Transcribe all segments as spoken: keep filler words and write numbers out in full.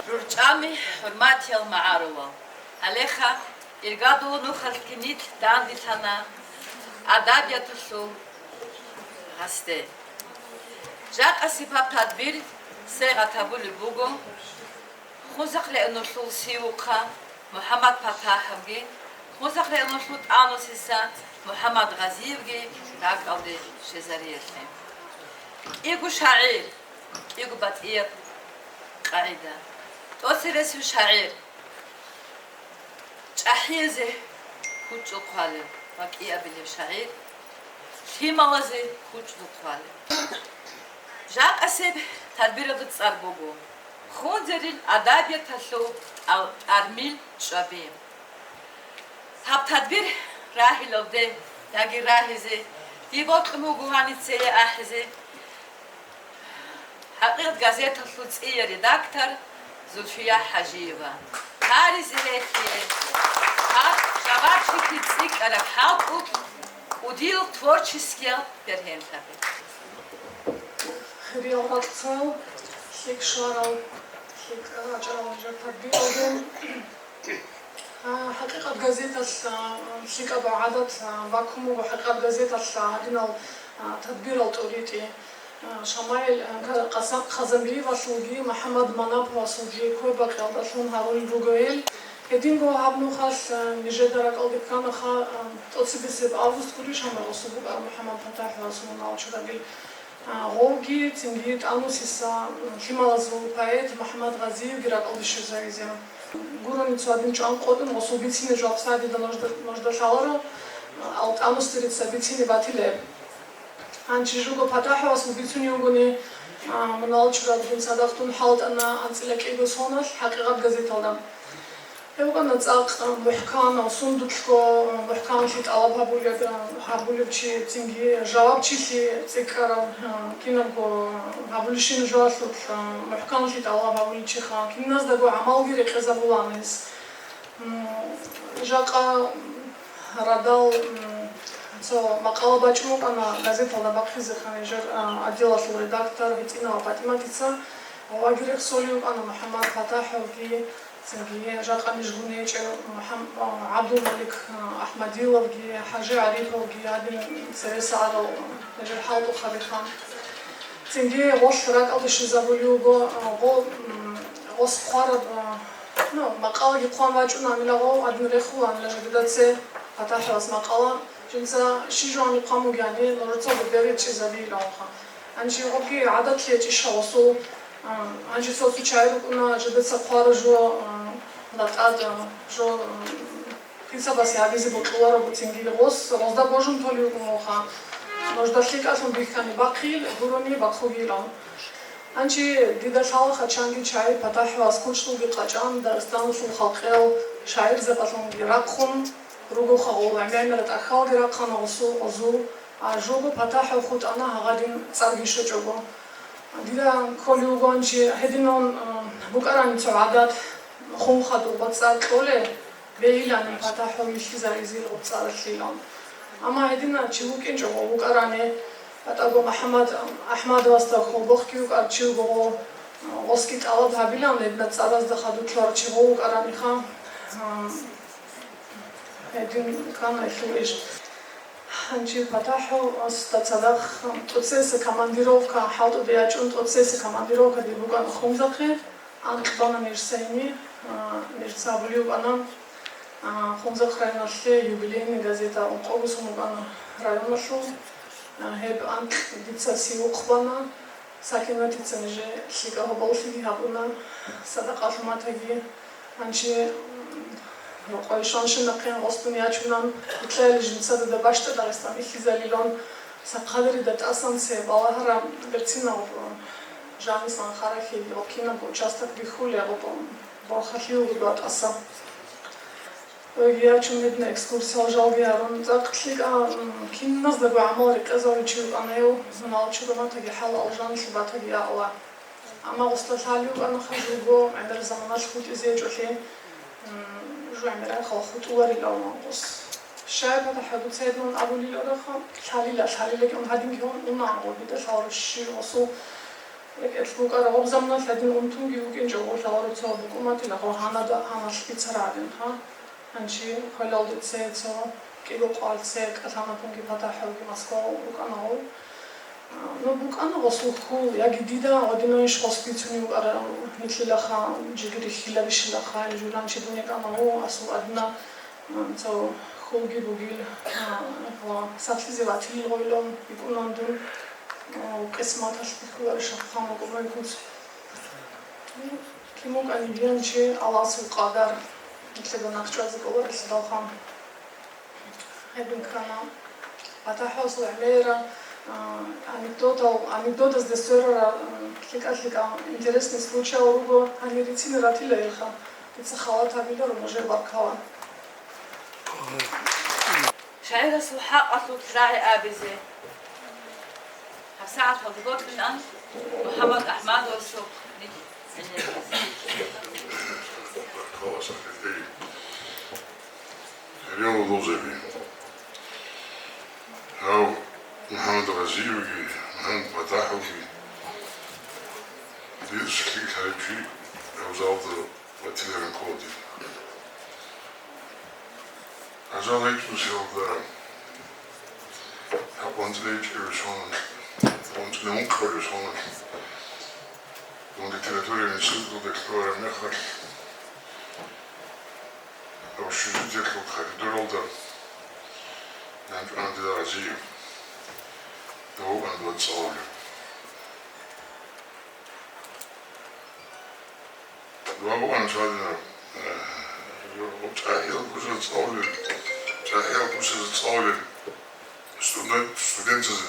ГӀурчӀами, хӀурматиял магӀарулал! Гьалеха, иргадул нухалъги нилъ данделъана адабияталъул гьасде. Жакъасеб гьаб тадбир сегъат гьабулеб буго. Хунзахъ регӀуналъул сивухъа МухӀаммад ПатахӀовги, Хунзахъ регӀуналъул тӀанусиса МухӀаммад Гъазиевги ракӀалде щвезариялъе. КӀиго шагӀир, кӀиго батӀияб къагӀида. ТӀоцересев шагӀир. ЧӀахӀиязе кучӀдул хъвалев ва кӀиабилев шагӀир, лъималазе кучӀдул хъвалев. Жакъасеб тадбиралда цӀар буго: «Хунзерил адабияталъул тӀал-, тӀармил чӀваби». Гьаб тадбир рагьилалде яги рагьизе дие бокьун буго гьаниса цее ахӀизе. ХӀакъикъат газеталъул цӀия редактор Зульфия ХӀажиева. Гьаризе гьелъие гьаб жавабчилъи цӀикӀкӀараб хӀалтӀулъ кӀудиял творческиял бергьенлъаби. Хириял рацӀцӀал, лъикӀ щварал, лъикӀ рачӀарал жакъа тадбиралде. А, ХӀакъикъат газеталъ, а, лъикӀаб гӀадат, а, бакун буго ХӀакъикъат газеталъ, а, гьадинал, а, тадбирал тӀуритӀи. А, Шамаил, а, Ка-, Къасан-, Хъазанбиевалъулги, МухӀаммад Манаповасулги ккой-бакъиялдалъун гьарулел руго гьел. Гьединго гьаб нухалъ, а, нижеда ракӀалде кканаха, а, тӀоцебесеб август гури, Шамаил, гъосул букӀараб МухӀаммад ПатахӀевасул мунагьал чурабил. А, гъовги, цинги тӀанусиса, м, лъималазул поэт МухӀаммад Гъазиевги ракӀалде щвезавизе. Гурони цо гьадин чӀван къотӀун, гъосул бицине жо гьаб сагӀатида нужда, нужда лъаларо, а, ал тӀанусдерица бицине батилеб. Гьанчи жуго ПатахӀевасул бицунев вугони, а, мунагьал чураб дун цадахъ дун хӀалтӀана анцӀила кӀиго соналъ ХӀакъикъат газеталда. Гьев вукӀана цӀакъ, а, мухӀканав, сундулъго, а, мухӀканлъи тӀалаб гьабулеб, а, гьабулев чи, цинги жавабчилъи цӀикӀкӀарав, а, кинабго гьабулищин жоялъулъ, а, мухӀканлъи тӀалаб гьабулев чиха, киназдаго гӀамалги рекъезабулаан гьес. М, жакъа, м, радал, м, цо макъала бачӀун букӀана газеталда бахъизе, ханижер, а, отделалъул редактор ГьитӀинова ПатӀиматица, ваги рехсолев вукӀана МухӀаммад ПатахӀевги, цинги жакъа ниж гьунечӀев МухӀам-, а, ГӀабдулмалик, а, АхӀмадиловги, ХӀажи ГӀариповги, гьадин цересарал нижер хӀалтӀухъаби хан. Цинги гъолъ ракӀалде щвезабулев вуго, а, гъо-, м, гъос хъвараб, а, ну, макъалаги хъван вачӀунанила гъов, гьадин рехуланила жидеда цее ПатахӀевас макъала, жинца щи жони хъван бугеани, нужецаго беричӀезабейиланха. Гьанже гъобги гӀадатлъи гьечӀищ гъосул, а, гьанже цо-цо чагӀи рукӀуна, жидеца хъвара жо, а, латӀада, жо, а, Хисабас гьабизе бокьуларо буцинги гъос, гъозда божун толев вукӀун вуха. Нужда лъикӀалъун бихьани бахъил, гурони бахъугилан. Гьанчи дида лъала хъачанги чагӀи ПатахӀевас кучӀдулги къачӀан, Дагъистаналъул халкъиял шагӀирзабазулги рахъун, ругоха гъол гӀемерал тӀахьалги рахъана гъосул гъозул, а жого ПатахӀев хутӀана гьагъадин цӀарги щвечӀого. Дида кколев вуго гьанчи гьединан, а, букӀарани цо гӀадат, хун хадуб цӀар кьолел, бегьилани ПатахӀев йилъизаризил гъоб цӀаралъилан. Амма гьединав чи вукӀинчӀого вукӀарани, батӀаго МухӀаммад АхӀмадовасда хьул бохги вукӀар чи вуго, гъосги тӀалаб гьабилан гьединаб цӀаразда хадур лъугьарав чи гъов вукӀараниха, а, гьедин ккана гьелъул иш. Гьанчи ПатахӀевасда цадахъ тӀоцеса командировка, хӀалтӀуда ячӀун тӀоцеса командировкаде букӀана Хунзахъе. Анкь бана нижеца гьениб, а, нижеца абулеб букӀана, а, Хунзахъ районалъе юбилейный газета ункъого сон букӀана районалъул. А, гьеб анкь дица сивухъ бана, Сакинатица нижее лъикӀаб гьоболлъиги гьабуна, садакъа-лъуматаги. Гьанчи, м, рокъой щванщинахъе гъосдун ячунан, итлъайли жинца дуда бащдаб Дагъистан бихьизалилан, Сахъадерида тӀасан цебе балагьараб берцинаб, м, жанисан харахьи, гъоб кинабго участок бихьулеб, гъоб, м, борхалъи вуго дуда тӀаса. Ой, я чумедна экскурсиял жалги гьарун, цӀакъ лъикӀа, м, киназдаго гӀамал рекъезавичи вукӀана гьев, зунал чураматаги хӀал алжанлъи батаги яла. Амма гъусла лъали вукӀана хажуго, гӀемер заманалъ хутӀизе гьечӀолъи, м, жу гӀемерал хал хутӀуларила унанкъус. Щай патахӀа дуца гьедин абулилараха, лъалила, лъалилаги ун гьадинги ун унанго, дида лъаларав щив гъусул рекӀелъ букӀараб гъаб заманалъ гьадин унтунги вукӀинчӀого лъаларав цо букӀуматила гъо гьанада гьаналъ бицара гьадинха. Гьанчи хвелалде цее цо, кӀиго къвал цее кӀалъанабунги патахӀавги Москваялъ рукӀана гъов. А, ну, букӀана гъосул хьул, яги дида гъодинав иш гъос бицунев вукӀарав, нилъилаха, жиги рихьиларищилаха, журанчи дун якӀана гъов, асул адна, а, цо хьулги бугил, а, ва сахлъизе ватилил гъойлан бикӀунан дун, а, къисматалъ бихьуларищ хъван букӀун байкуц. Кин вукӀани биянчи Аллагьасул къадар, нилъеда нахъ чӀвазе кӀоларелъадалха. Гьедин ккана. ПатахӀасул гӀемерал, а, анекдотал, анекдотазде сверара, а, лъикӀа-лъикӀа интересный случаял руго, гьанир рицин ратила ирха. Дица халат гьабиларо нужер баркала. Шагьирасул хӀакъалъулъ рагӀи абизе. ГьабсагӀат гьалда бокьилан МухӀаммад АхӀмадовасухъ. Гьев МухӀаммад Гъазиевги, МухӀаммад ПатахӀовги дир лъикӀ гьаричи гьав залда ватиларан ккола дир. Ажал гьечӀусиялда, гьаб къванцӀила гьечӀеб соналъ, къванцӀила ункъабилеб соналъ, дун литературалъул институталде лъугьараб мехалъ, общежитиялъул коридоралда нанчӀвана дида Гъазиев, дов вукӀана дова цӀалулев. Ва букӀана цадинаб, э, чӀахӀиял куцазда цӀалулел, чӀахӀиял куцазда цӀалулел студент-, студентазе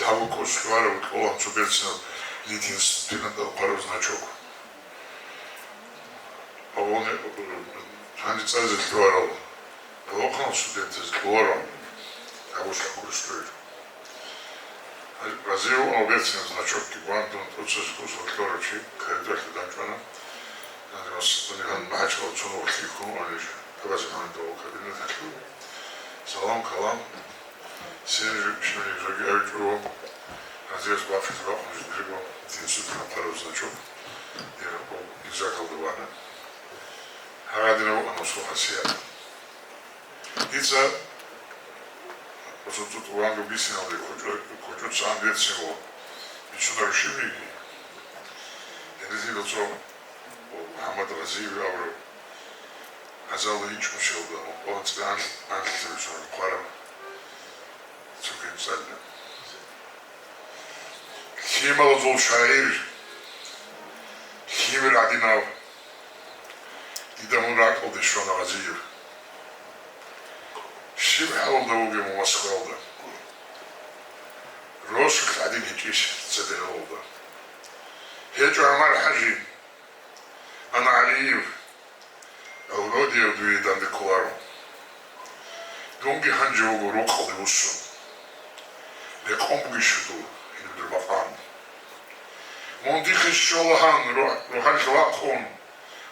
лъабго кӀус лъугьараб кьола цо берцинаб литин студентал хъвараб значок. Абуни, гьанже цӀазе лъугьарал. Гьалохъан студентаз кьоларо, гьабулъ хӀукму щвей. Гъазиев вукӀана берцинаб значокги гван дун тӀоцебесеб кӀус лъугьарав чи коридорлъа данчӀвана. Гьанже мас-, гьанже гьан МахӀачкъалаца цо нух лъикӀ хьун вукӀана гьанже. Абазе гьанже дова кабинеталъув. Салам-калам. Сен жо-, щиб жоги абичӀого. Гъазиевас бахъизе бакъун жиндирго дин сутӀараб хъвараб значок. Ир-, изакалда вана. Гьагъадинав вукӀана гъосул хасият. Дица цо-цо тӀуванго бисиналде кочӀо-, кочӀоцан берцинго бичунаро щибниги. Гьелдасида цо МухӀаммад Гъазиев абураб гӀазала гьечӀо щалда, анлъ-, анлъабилеб соналъ хъвараб цо кин цӀалла. Лъималазул шагьир, лъимер гӀадинав, дида мун ракӀалде щвана Гъазиев. Щиб хӀалалда вугев мун Москваялда? Росулъ гӀадин гьечӀищ цадахъ гьалалда? ГьечӀо ГӀумар-хӀажи, ана ГӀалиев, Гьавродиев дуе данде кколаро. Дунги гьанже вуго рукъалде вуссун. Рекъон бугищ дун гьелъул макъам? Мун дихъе щола гьан ру-, рухӀалъ вахъун,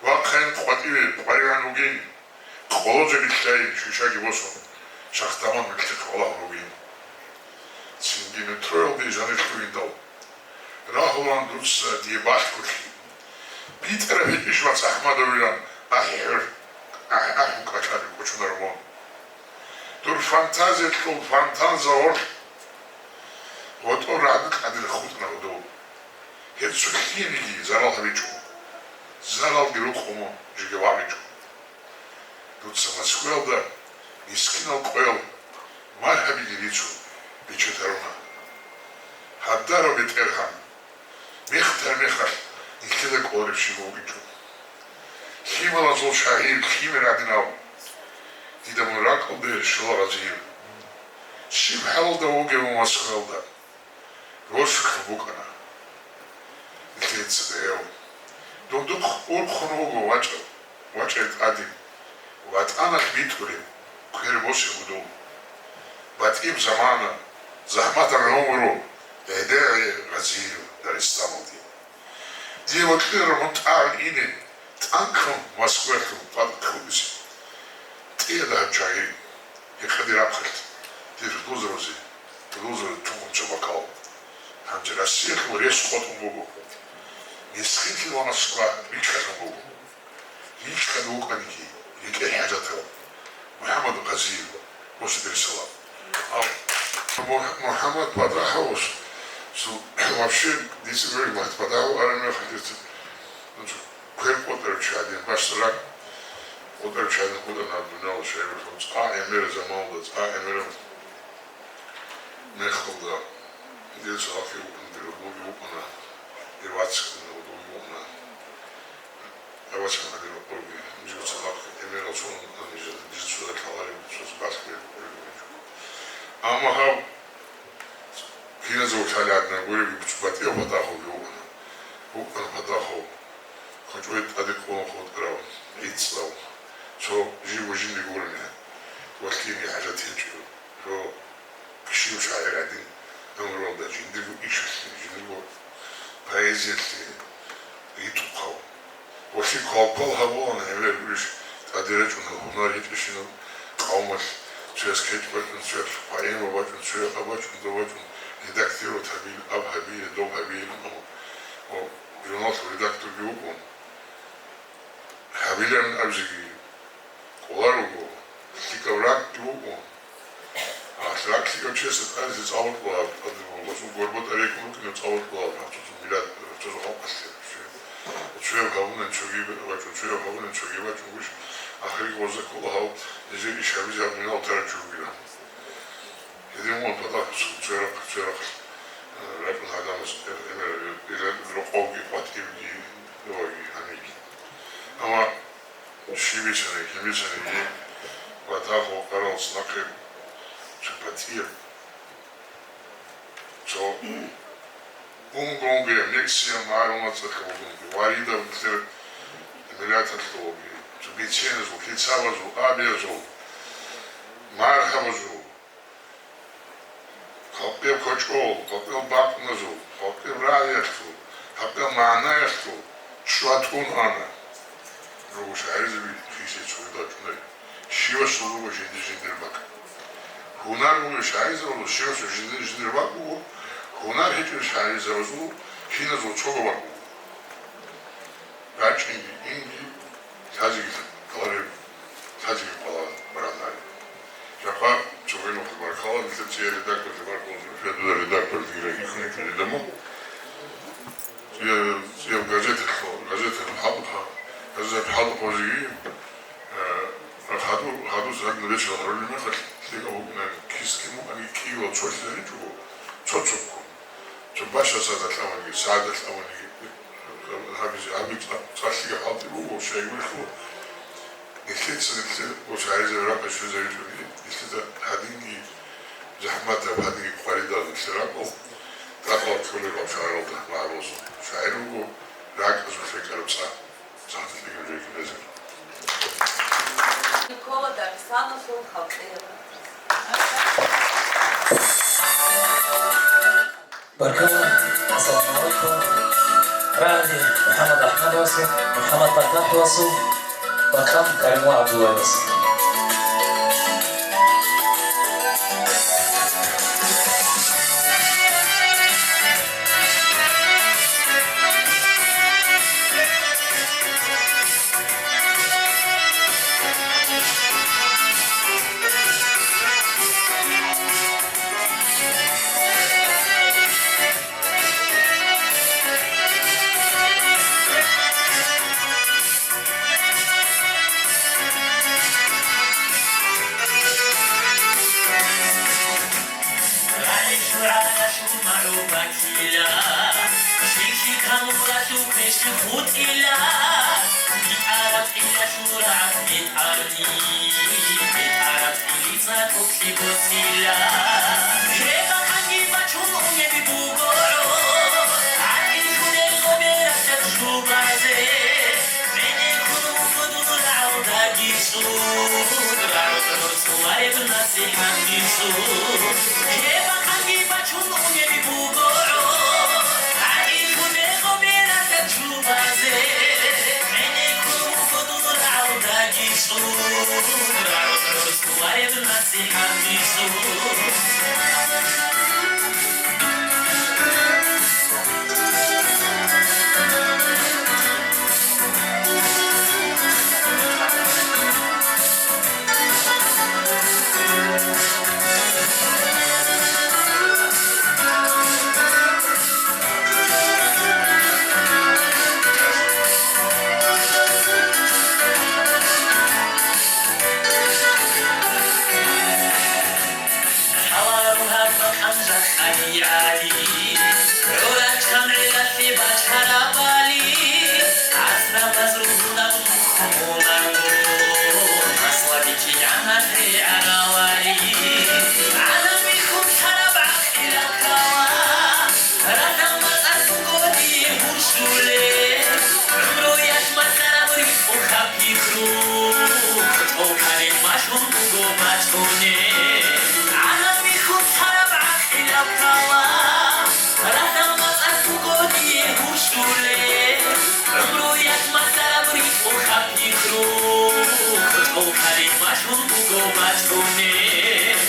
вахъайин къватӀиве къваригӀун вугин, къолозаби лъай шишаги босун, шагьтаман мехтихъ валагьун вугин. Цинги метроялде жанир лъугьиндал, рагьулаан дуца дие балъголъи. БитӀараб гьечӀищ вац АхӀмадовилан ахӀи-хӀур, ахӀи-, ахӀи кӀалъаби кӀочонарун. Дур фантазиялъул фонтан загьорлъ гъотӀор рагӀдукь гӀадин хутӀна гьудул. Гьеб цо лъиениги зарал гьабичӀо, заралги рукъо мун жеги вагъичӀо. Дуца Москваялда мискинал къоял маргьабиги рицун биччатаруна. Гьадарав БетӀергьан, мехтар мехалъ нилъеда кӀолареб щиб бугичӀо. Лъималазул шагьир, лъимер гӀадинав, дида мун ракӀалде щола Гъазиев. Щиб хӀалалда вугев мун Москваялда? Росулъ букӀана. Нилъеца даяв. Дугдухъ урхъун вуго вачӀа-, вачӀай тӀадин. ВатӀаналъ битӀулеб квер босе гьудул. БатӀиб замана, захӀматаб гӀумру гӀедегӀи Гъазиев Дагъистаналде. Дие бокьиларо мун тӀагӀун ине, тӀанкӀун Москваялъул тӀад кколизе. ТӀида гьаб чагӀи, гьекъаде рахъалъ, дир худузаразе, худузаразе тухумча бакал. Гьанже Россиялъул рес къотӀун буго. Мискинлъила Москва рикӀкӀалъун буго. РикӀкӀад вукӀаниги, рекӀел хӀажатав МухӀаммад Гъазиев, Государь салам. Ав-, Мух-, МухӀаммад ПатӀахӀав, су-, вообще, дица гуреб, МухӀаммад ПатӀахӀав араб мехалъ дица, ну, цо квер къотӀарав чи гьадин, бащдаб ракӀ къотӀарав чи гьадин къотӀана дунялалъ шайбалъун, цӀакъ гӀемераб заманалда, цӀакъ гӀемераб мехалда, дица гьалъие вукӀана, дир гьудулги вукӀана, дир вацги вукӀана, гьудулги вукӀана. Аваца гьадин рокъорги, жив цадахъ гӀемерал цо нижер, жив цо лъаларев, цо балъгояб гьечӀо. Амма гьав киназул лъаларна гуреб, батӀияв ПатӀахӀав вукӀана. ВукӀана ПатӀахӀав, хъачӀой тӀаде къулун хутӀарав, гӀицӀав, цо жив ва жинди гурони, валъине хӀажат гьечӀо. Цо кӀищив шагӀир гӀадин, гӀумруялда жиндирго ишалъе, жиндирго поэзиялъе ритӀухъав. Ва лъикӀ квалквал гьабулаан гӀемер гурищ тӀаде рачӀунел гьунар гьечӀищинал къавмалъ, цояс кечӀ бачӀун, цояс поэма бачӀун, цояс аб бачӀун, доб бачӀун, редактировать гьабил, аб гьабиле, доб гьабиле, амма, о, журналалъул редакторги вукӀун. Гьабиларин абизеги кӀоларуго, лъикӀаб ракӀги буго. А, ракӀ лъикӀав чиясда тӀаде цӀалулъула, тӀаде гьасул горба тӀарекӀун рукӀине цӀалулъула, гьасул миллат, гьасул халкъалъе. Цояб гьабуна, цоги бачӀун, цояб гьабуна, цоги бачӀун гуш, ахирги гъоза ккола гьав, нижер иш гьабизе гьаб дуниял тарав чи вугилан. Гьедин мун патахъ церахъ, церахъ, э, ракӀун гьадамаз, э, эмер, э, э, рокъовги, къватӀибги, догьаги, гьаниги. Амма щиб бицани, кин бицани, ПатӀахӀ вукӀарал цӀакъи цо батӀияб, цо унго-унгояб нексияб магӀлумат цӀакъ бугоги, варидаб нилъер миллаталъулги, цо биценазул, хӀисабазул, абиязул, маргьабазул, халкъиял кочӀол, халкъиял бакъназул, халкъиял рагӀиялъул, халкъиял магӀнаялъул чӀватӀун ана. Руго шагӀирзаби хисие цогидал чӀунай. Щивасул руго жинди-жиндир бакӀ. Гьунар буго шагӀирзабазул, щивасул жинди-жиндир бакӀ буго. Гьунар гьечӀеб шагӀирзабазул киназул цого бакӀ буго. РачӀинги, инги, лъазеги кколареб, лъазеги ккола бараб гьари. Жакъа цогидаб баркала, нилъер цӀияб редактор, баркала, Федор редактор, дигира, ихъуникъи дида мун. ЦӀияб, цӀияб газеталъул, газеталъул хӀалтӀухъа, газеталъул хӀалтӀухъабазеги, э, хадур, хадур сагӀат нилъ гьарулеб мехалъ, лъикӀаб букӀунани, кис кин букӀани кӀиявал цолъизаричӀого, цо-цоккун. Цо бащдаб сагӀаталъ абуниги, сагӀаталъ абуниги, гьабизе, гьабизе цӀа-, цӀалъиги хӀалтӀи буго, щайгурелъул нилъеца, нилъер ва шагӀирзаби ракӀалде щвезаричӀони, нилъеда гьадинги захӀматаб, гьадинги къваридал нилъер ракӀал, ракӀал кколеб гьаб шагьаралда магӀарулазул. ШагӀир вуго ракӀазул рекӀараб цӀа. СагӀаталъ кӀиго рекӀинезар. Никола Дагъистаналъул халкъияб Баркала, ассаламу гӀалайкум. Рагьаби МухӀаммад АхӀмадовасул, МухӀаммад ПатахӀовасул ва Къан Каримулла ГӀабдуллаевасул. НасихӀатисул гьеб бахъанги бачун унеб буго гӀо, гӀакъиллъун гьекъо бератаб чубазе, гӀенеккун вуго дун рагӀалдаги цӀун, рагӀун рос вареб насихӀатисул. Гьаларун гьаб макъам жакъа гьиали, гӀурал чамгӀилалъе бачарабали, гӀасрамаз ругьунаб нух мунаго, масла бикигӀанат гьеаравали, гӀадам бихьун цараб гӀакъилал ккала. Радал мацӀалъ буго дие гьурщулеб, гӀумруялъ мацӀараб ритӀухъаб пикру, тӀокӀаб машгьур буго бачӀунеб. ГӀадам бихьун цараб гӀакъилал ккала. Радал мацӀалъ буго дие гьурщулеб, гӀумруялъ мацӀараб ритӀухъаб пикру, тӀокӀаб машгьур буго бачӀунеб.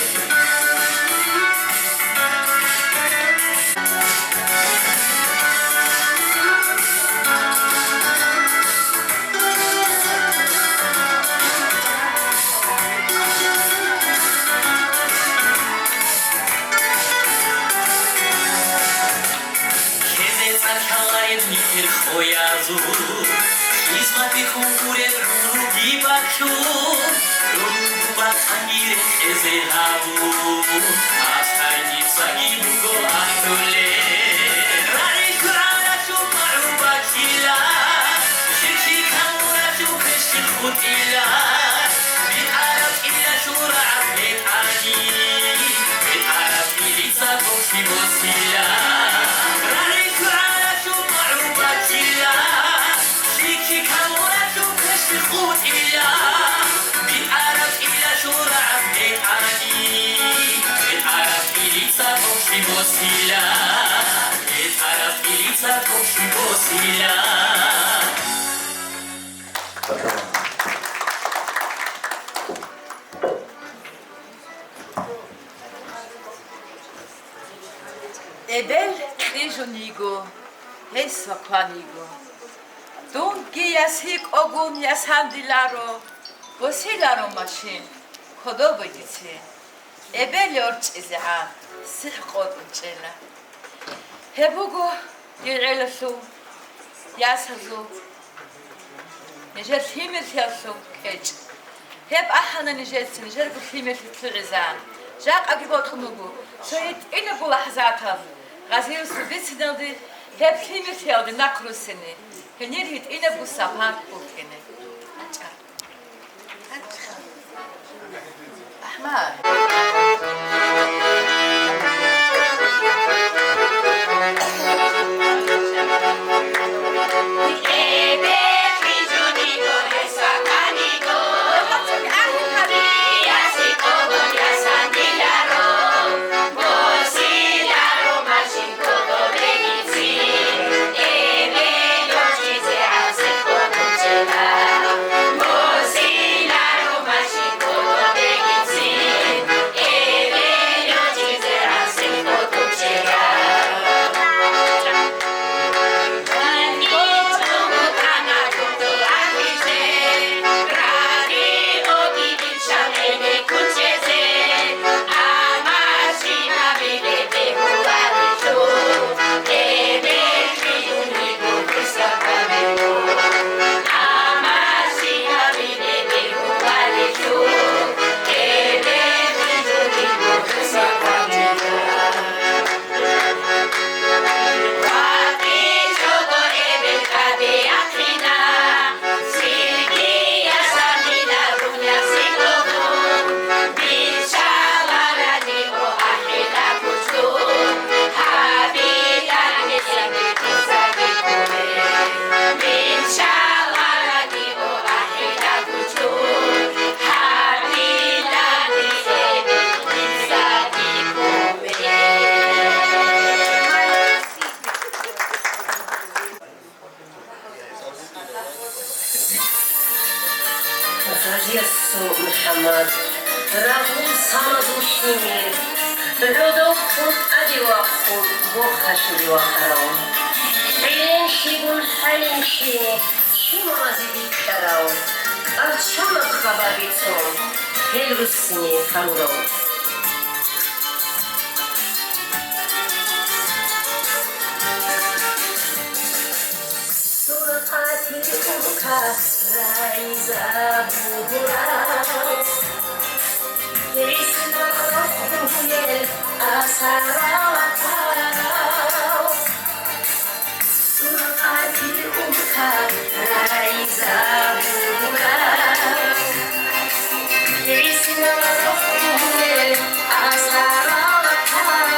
Ккезе цӀар лъалареб нилъер къоязул, хизматихъ гьуреб гӀумруги баккун, гӀумру бацӀцӀанги рекъезе гьабун, асар кицаги буго ахӀулел. РагӀи лъугӀаралъул магӀу баккила, щиб-щиб камуралъул квешлъи хутӀила, битӀараб кӀиялъул рагӀаб гьетӀани, битӀараб кӀилица тӀокӀлъи босила. РагӀи лъугӀаралъул магӀу баккила, щиб-щиб камуралъул квешлъи хутӀила, битӀараб кӀиялъул рагӀаб гьетӀани, битӀараб кӀилица тӀокӀлъи босила, битӀараб кӀилица тӀокӀлъи босила. Эбел кьижун йиго, гьес вахъван йиго. Дунги яс гьикӀогун ясандиларо, босиларо машин, кодобе дице. Эбел орчӀизегӀан сихӀ къотӀун чӀела. Гьеб буго дир гӀелалъул ясазул, нижер лъимерлъиялъул кьечӀ. Гьеб ахӀана нижеца, нижерго лъимерлъи лъугӀизегӀан. Жакъаги бокьун буго, цо гьитӀинабго лахӀзаталъ Гъазиусул бициналде, гьеб лъимерлъиялде нахъ руссине, гьенир гьитӀинабго сапар букӀине. Рагъул саназул лъимер, гӀодов хъул тӀаде вахъун, борхалъуде вахарав. ХӀилин лъигун хӀалин лъине, щимазе бикьарав. КӀалчамаб хабар бицун, гьел руссине гьарурав. Суркъатил уркас рагӀизаб бугьурал, гьесда рохулел асарал гьарал. Суркъатил уркас рагӀизаб бугьурал, гьесда рохулел асарал гьарал.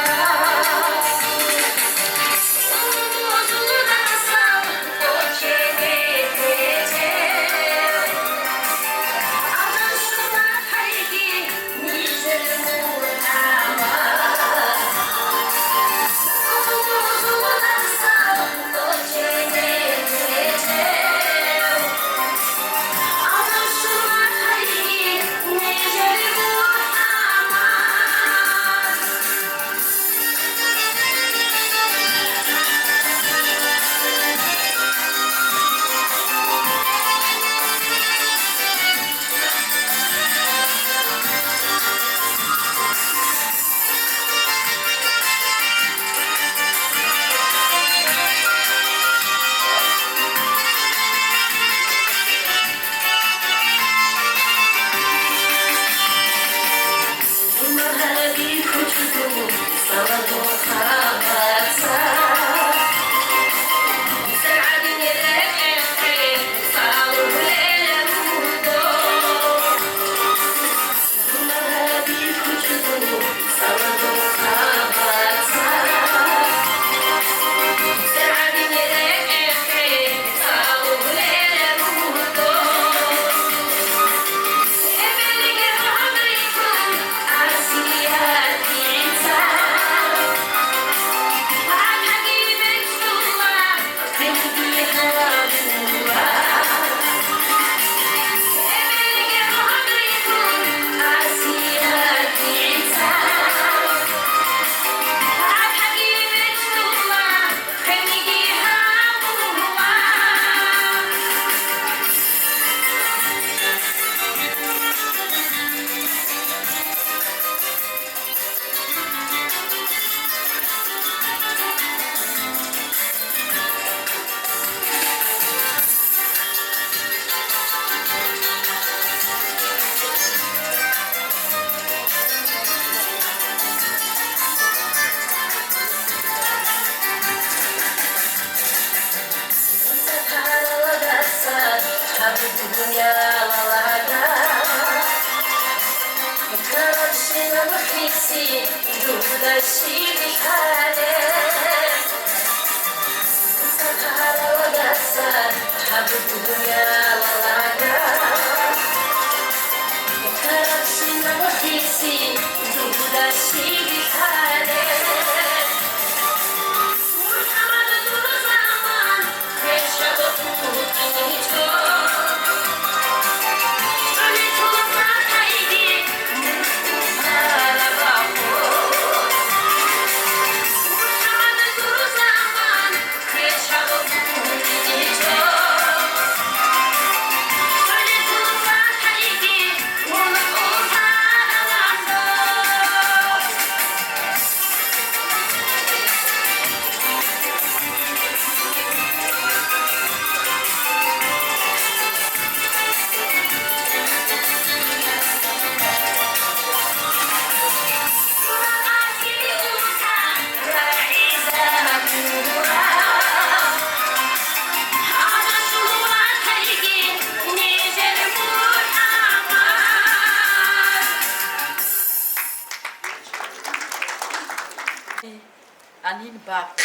Анин бахъ,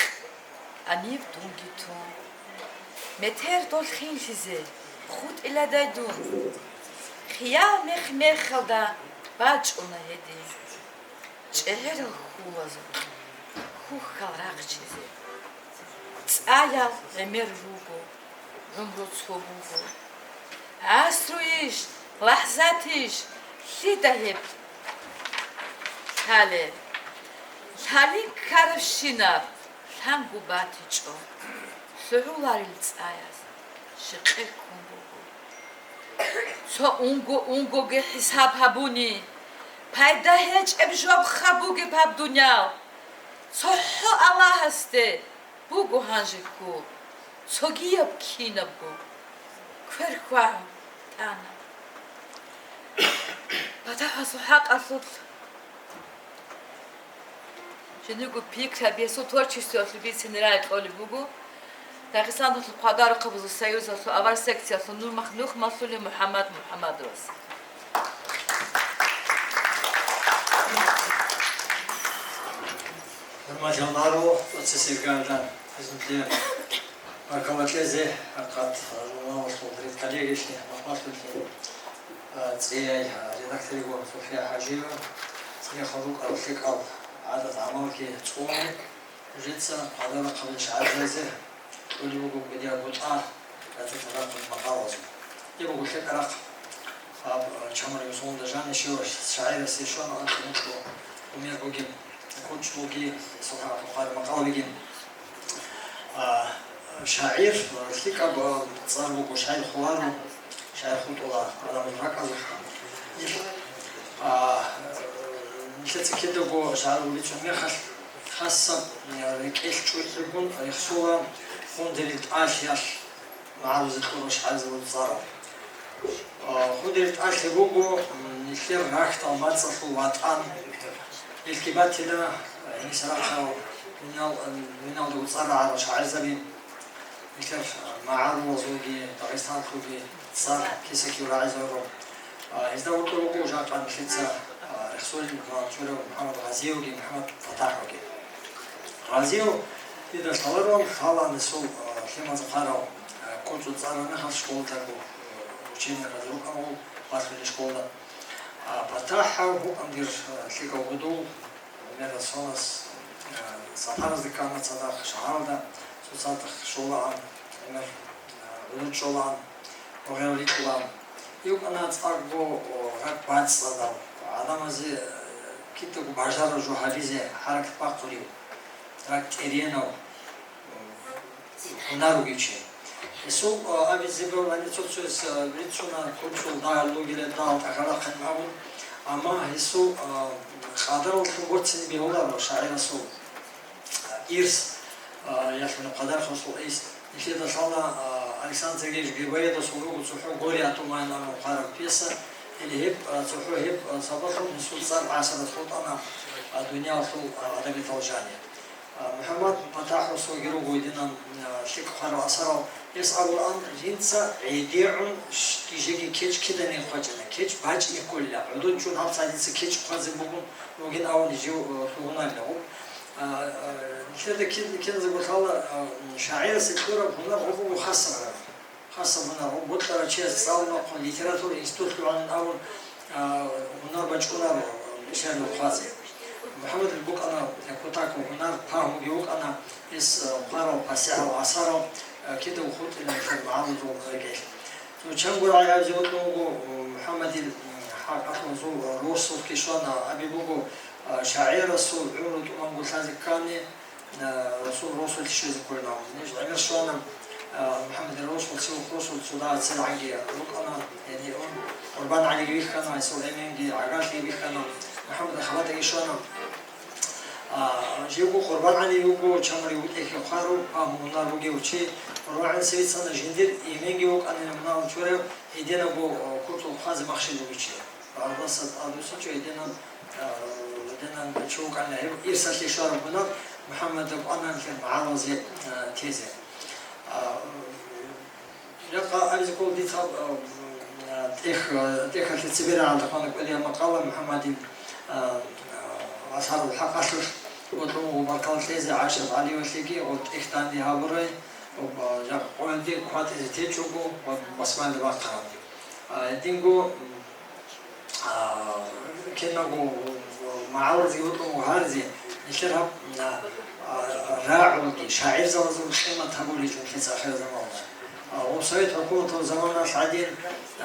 анив дунги тун. Метер дол хинлъизе хутӀиладай дун. Хиял мех-мехалда бачӀуна гьедин. ЧӀегӀерал хьулазул хухьал рахчизе. ЦӀаял гӀемер руго, гӀумру цо буго. ГӀасруйищ, лахӀзатищ, лъида гьеб Гьале, лъалин ккарабщинаб лъанго батичӀо, лъугӀуларел цӀаяз щикъе ккун буго. Цо унго-унгоги хӀисаб гьабуни, пайда гьечӀеб жобха бугеб гьаб дуниял. ЦохӀо Аллагьасде буго гьанже ккол, цогияб кинабго квер хьвагьун тӀана. ПатахӀасул хӀакъалъулъ жиндирго пикраби гьесул творчествоялъул бицине рагӀи кьолеб буго Дагъистаналъул хъвадарухъабазул союзалъул авар секциялъул нух-, нухмалъулев МухӀаммад МухӀаммадовас. ХӀурматиял гӀарац, цо цесеб гьандан гьезулъе баркала кьезе, гьакъат, журналалъул редколлегиялъе, махмалъулъе, а, цӀияй, а, редакторго София ХӀажиева, цӀехал рукӀарал лъикӀал гӀадат-гӀамалги цӀуне, нужеца хъвадарухъабазул шагьарзабазе кьолеб буго кӀудияб бутӀа, гьатӀи тадахъал макъалазул. Гьеб буго лъикӀаб рахъ. Гьаб, а, чамру юсгъунда жанив щивав шагӀирасе щвана анцӀ мукьу умер бугеб, кучӀ буги, сухӀа-, сухъараб макъала бугин. А, шагӀир, а, лъикӀаб, а, цӀар буго, шагӀир хуларо, шагӀир хутӀула гӀадамазул ракӀалда. А, нилъеца кидаго шагӀир бицун мехалъ, хасаб, а, рекӀелъ чӀухӀигун рехсола гьундерил тӀалъиялъ магӀарулазе кьураб шагӀирзабазул цӀарал. А, гьундерил тӀалъи буго, м, нилъер рахьдал мацӀалъул ватӀан. Гьелъги батила, а, гьениса рахъал дуниял-, а, дуниялда цӀар рагӀарал шагӀирзаби. Нилъер, а, магӀарулазулги, Дагъистаналъулги цӀар киса-кив рагӀизаро. А, гьезда гьоркьор руго жакъа нилъеца, а, рехсолин чурав МухӀаммад Гъазиевги МухӀаммад ПатахӀовги. Гъазиев дида лъаларун лъала несул, а, лъималазда хъварав, а, кучӀу цӀараб мехалъ школадаго, а, учебникалда рукӀана гъов, балъулеб школада. А, ПатахӀав гьукъана дир, а, лъикӀав гьудул, гӀемерал соназ, а, сапаразде ккана цадахъ шагьаралда, цоцазда щолаан, гӀемер, а, гӀодор чӀолаан. Гъев рикьулан. БукӀана цӀакъго, о, ракӀ бацӀцӀадав, гӀадамазе, э, кидаго бажараб жо гьабизе хӀаракат бахъулев, ракӀ тӀеренав, э, гьунар ругев чи. Гьесул, э, абизе бегьулани цо-цояс, э, рицуна, кучӀул дагьал ругилан, дагьал тӀахьалахъин абун, амма гьесул, э, къадаралъун борцине бегьуларо шагӀирасул ирс, а, ялъуна къадархъалъул ирс. Нилъеда лъала, а, Александр Сергеевич Грибоедовасул руго цохӀо «Горе от ума» абун хъвараб пьеса, или гьеб, а, цохӀо гьеб, а, сабаблъун гьесул цӀар гӀасаралъ хутӀана, а, дуниялалъул, а, адабиятал жанир. А, МухӀаммад ПатахӀасулги руго гьединан, а, лъикӀ хъварал асарал. Гьес абураан, жинца гӀедегӀун ш-, жеги кечӀ киданиги хъвачӀана, кечӀ бачӀине кколила, гӀодор чӀун гьаб цадица кечӀ хъвазе бугун, бугин абун жив, э, лъугьунарила. А, а, нилъеда кин-, киназего лъала, а, шагӀирасе кьураб гьунар гьеб буго хасаб гьунар. Хасаб гьунар гьеб бокьарав чияс цӀалун вахъун литература институт лъугӀанин абун, а, гьунар бачӀунаро шагӀирал хъвазе. МухӀаммадил букӀана кутакаб гьунар, пагьмуги вукӀана, гьес, а, хъварал, пасихӀал асарал, а, кидаго хутӀила нилъер магӀарулазул рекӀелъ. Цо чанго рагӀи абизе бокьун буго, МухӀаммадил, м, хӀакъалъулъ росулъги щвана, аби буго, а, шагӀирасул гӀумру тӀубанго лъазе ккани, а, расул росулъ щвезе кколин абун. Ниж гӀемер щвана, а, МухӀаммадил росулъ, цо-, росулъ цо дагьаб церагӀанги рукӀана, яни ун, КъурбангӀалиги вихьана, гьесул эменги гӀагарлъи вихьана, МухӀаммадил хабатӀаги щвана. А, живго КъурбангӀали вуго, чамру вукӀине хъварав, пагьму-гьунар бугев чи. КъурбангӀалица вицана, жиндир эменги вукӀанила мунагьал чурав, гьединабго, а, кутакаб хъвазе махщел бугев чи. Гьалдаса тӀадвуссинчӀо гьединан, а, гьединан чи вукӀанила гьеб ирсалъе щвараб гьунар МухӀаммадил букӀана нилъер магӀарулазе, а, тезе. А, Жакъа абизе ккола дица, а, тӀех-, тӀехьалъе цебе рагӀалда хъвана кӀудияб макъала МухӀаммадил, а, а, асарул хӀакъалъулъ, гъоркьун вуго баркала кьезе ГӀайшат ГӀалиевалъеги, гъоб тӀех данде гьабурай, гъоб, а, жакъа къоялде кватӀизе течӀого ва басмалда бахъараб. А, гьединго, м, А, киналго магӀарулазеги бокьун буго гьаризе, нилъер гьаб, а, а, рагӀулги, шагӀирзабазул къимат гьабулеб гьечӀо нилъеца ахирзаманалда. А, гъоб совет хӀукуматалъул заманалъ гӀадин,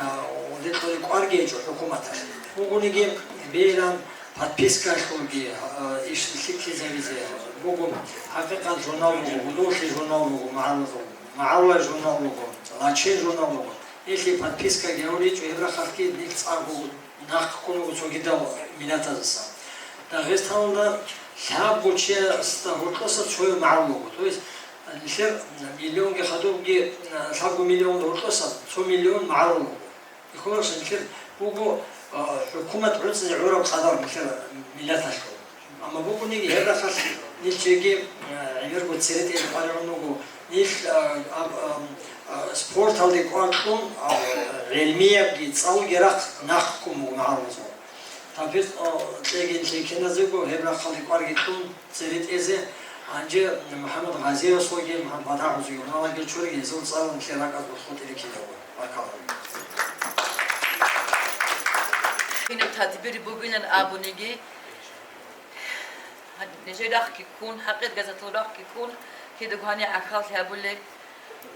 а, гьудекьулеб кӀварги гьечӀо хӀукуматалъ. Бугониги, бегьилан, Подпискалъулги, а, иш лъикӀлъизабизе буго, хӀакъикъат журнал буго, гьудуллъи журнал буго, магӀалла-, магӀалла журнал буго, лачин журнал буго. Нилъ подпискаги гьабуричӀо, гьеб рахъалъги нилъ цӀакъго нахъ ккун буго цогидал миллатазаса. Дагъистаналда лъабго чиясда гьоркьоса цояв магӀарул вуго. То есть, нилъер миллионги хадубги, лъабго миллион гьоркьоса цо миллион магӀарул вуго. Ихванаш, нилъер буго, а, хӀукумат гӀуцӀизе гӀураб къадар нилъер миллаталъул. Амма бугониги гьеб рахъалъ нилъ жеги, а, гӀемерго цере тӀезе къваригӀун вуго. Нилъ, а, аб-, ам, а, спорталде кӀвар кьун, а, гӀелмиябги цӀалуги рахъ нахъ ккун буго магӀарулазул. Тавфикъ, а, кьеги нилъее киназего гьеб рахъалде кӀварги кьун цере тӀезе. Гьанже МухӀаммад Гъазиевасулги, МухӀаммад ПатахӀасулги гьуналаги чуриги гьезул цӀалун нилъер ракӀалде хутӀиле кидаго. Баркалла. Кинаб тадбир бугилан абуниги, нижер рахъги ккун, хӀакъир газеталъул рахъги ккун, кидаго гьанир гӀахьаллъи гьабулеб,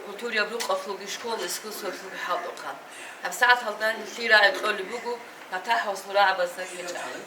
культураяб рукъалъулги школа искусствоялъулги хӀалтӀухъан. ГьабсагӀат гьалда нилъее рагӀи кьолеб буго ПатахӀасул рагӀабазда кьечӀеб.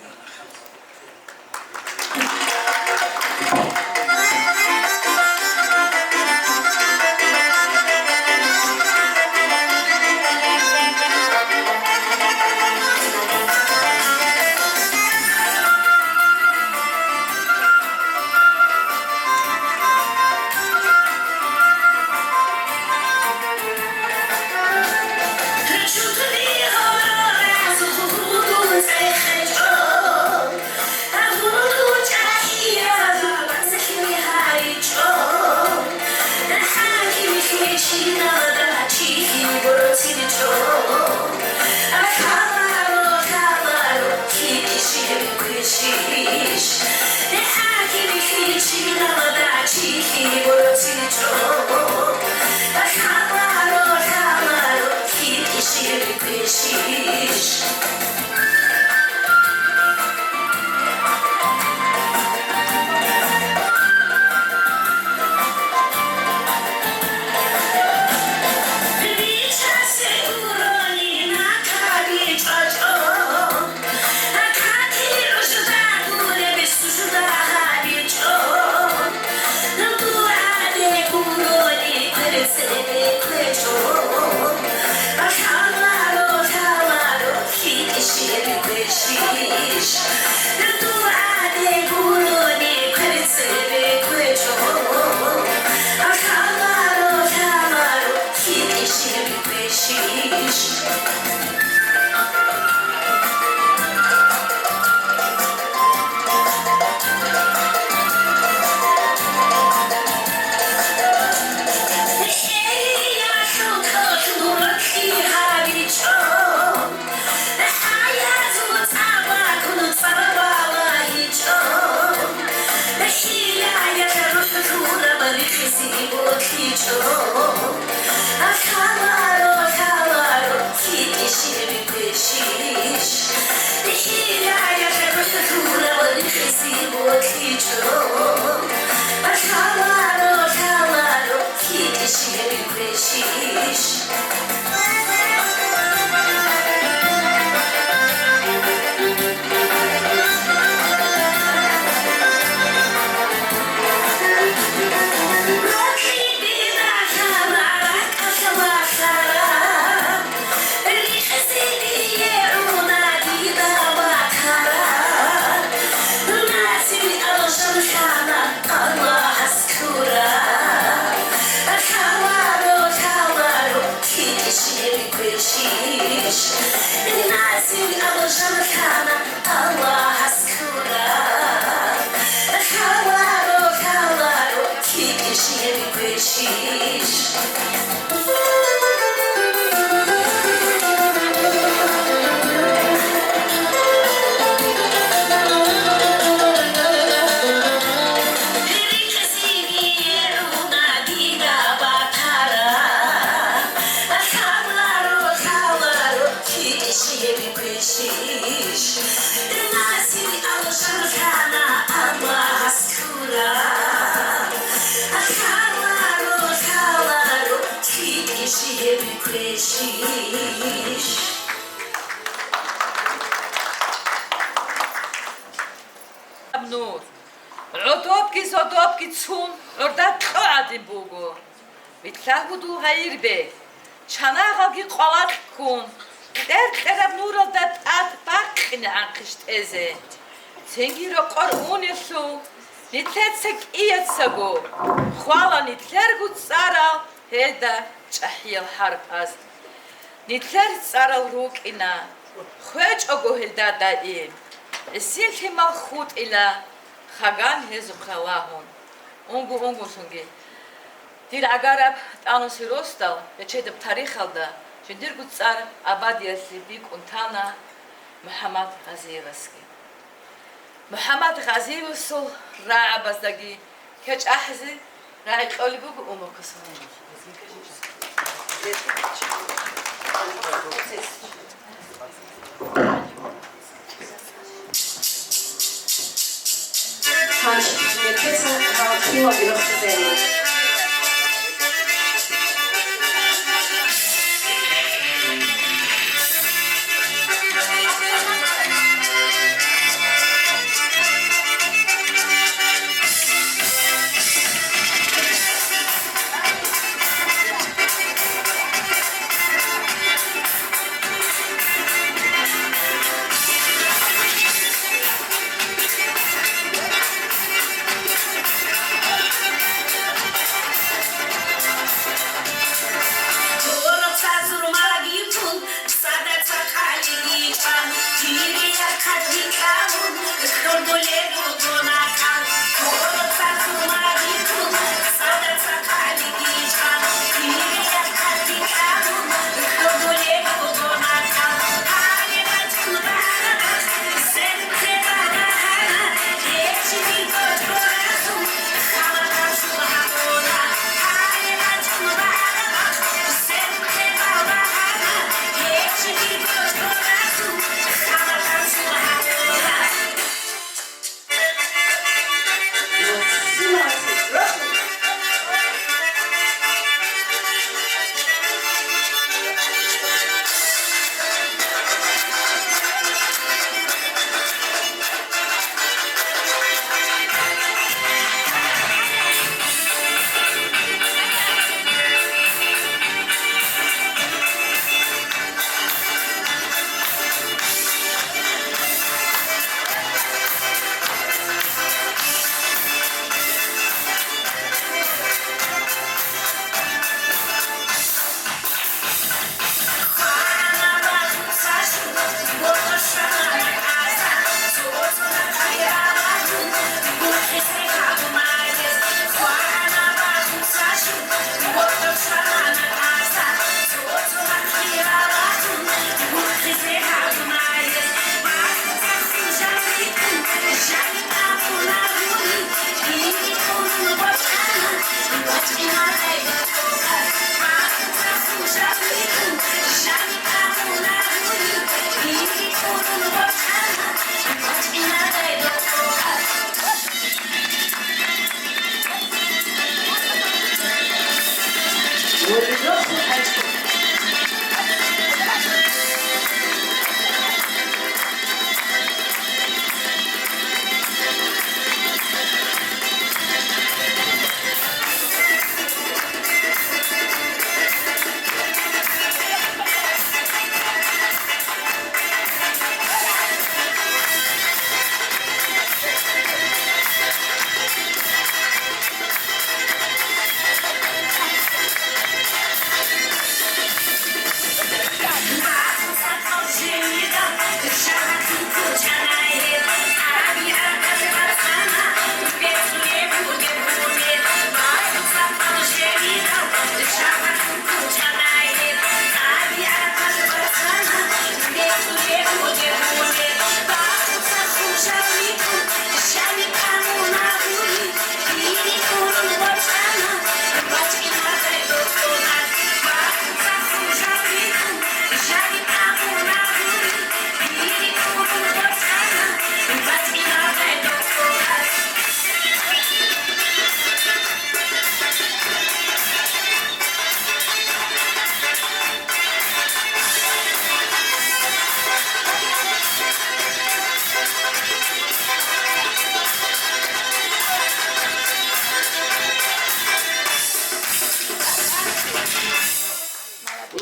нур. ГӀодобги зодобги цун гӀурда кьо гӀадин буго. Вилълъа гьудул гъайирбе, чанагъалги къвалакь ккун, кьер-кьераб нуралда тӀад бакъинегӀан хъищтӀезе. Цинги рокъор унелъул, нилъеца кӀияцаго хвала нилъерго цӀарал гьелда чӀахӀиял хӀарпаз. Нилъер цӀарал рукӀина, хвечӀого гьелда даим. ГӀисин лъимал хутӀила, хаган гьезухъа лагьун. Унго-унгулъунги. Дир гӀагараб тӀануси росдал бечедаб тарихалда жиндирго цӀар абадиялъе бикӀун тана МухӀаммад Гъазиевасги. МухӀаммад Гъазиевасул рагӀабаздаги кечӀ ахӀизе рагӀи кьолеб буго Умукасул.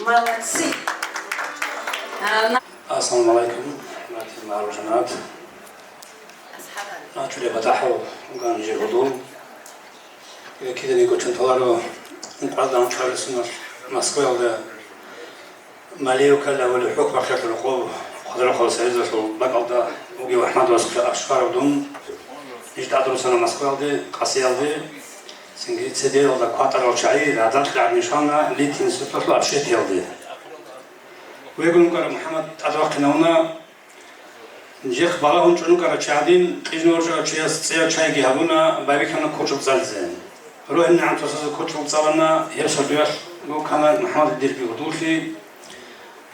Молодцы. А, на- Ассаламу алейкум, хӀурматиял маржанат. Начуле батахӀав ган жер гьудул. Киданиги кӀочон толаро, ункъоялда анцӀабилеб соналъ Москваялда Малиев кколев хӀукму бахъиялъул къо Хъудрахъал союзалъул бакӀалда вугев АхӀмад васухъе ашкарав дун. Ниж тӀаде руссана Москваялде, Къасиялде, цинги цеделалда кватӀарал чагӀи радакь гӀадин щвана Литинституталъул общежитиялде. Вегун вукӀарав МухӀаммад тӀадвахъинавуна. Нижехъ балагьун чӀун вукӀарав чи гӀадин, кьижин ворчӀарав чияс цӀеяв чайги гьабуна, байбихьана кочӀол цӀализе. РогьинегӀан цоцазе кочӀол цӀалана, гьеб сордоялъ вукӀана МухӀаммадил дирги гьудуллъи.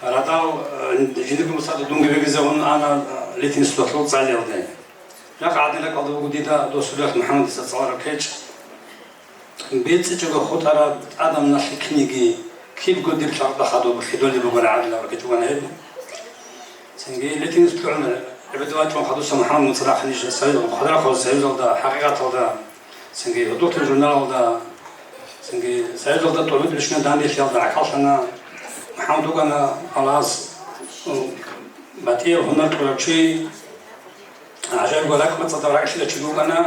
Радал, э, жиндирго мусада дунги вегизавун ана, э, Литинституталъул цӀалиялде. Жакъа гӀадин ракӀалда вуго дида досулиялъ МухӀаммадица цӀалараб кечӀ. БецӀичӀого хутӀараб тӀадамалъе киниги, кибго дир лъагӀда хадуб лъидолеб бугони гӀадинаб ракӀчӀ бугони гьеб. Цинги Литинс лъугӀун гӀебеде вачӀун хадуса МухӀаммад Муцарахъ ниж союз, Хъудрахъал союзалда, хӀакъикъаталда, цинги гьудуллъи журналалда, цинги союзалда тӀубитӀулищина данделъиялда гӀахьаллъана. МухӀаммад вукӀана Аллагьас, м, батӀияб гьунар кьурав чи. ГӀажаибго ракӀ-мацӀалда ракӀлъила чи вукӀана,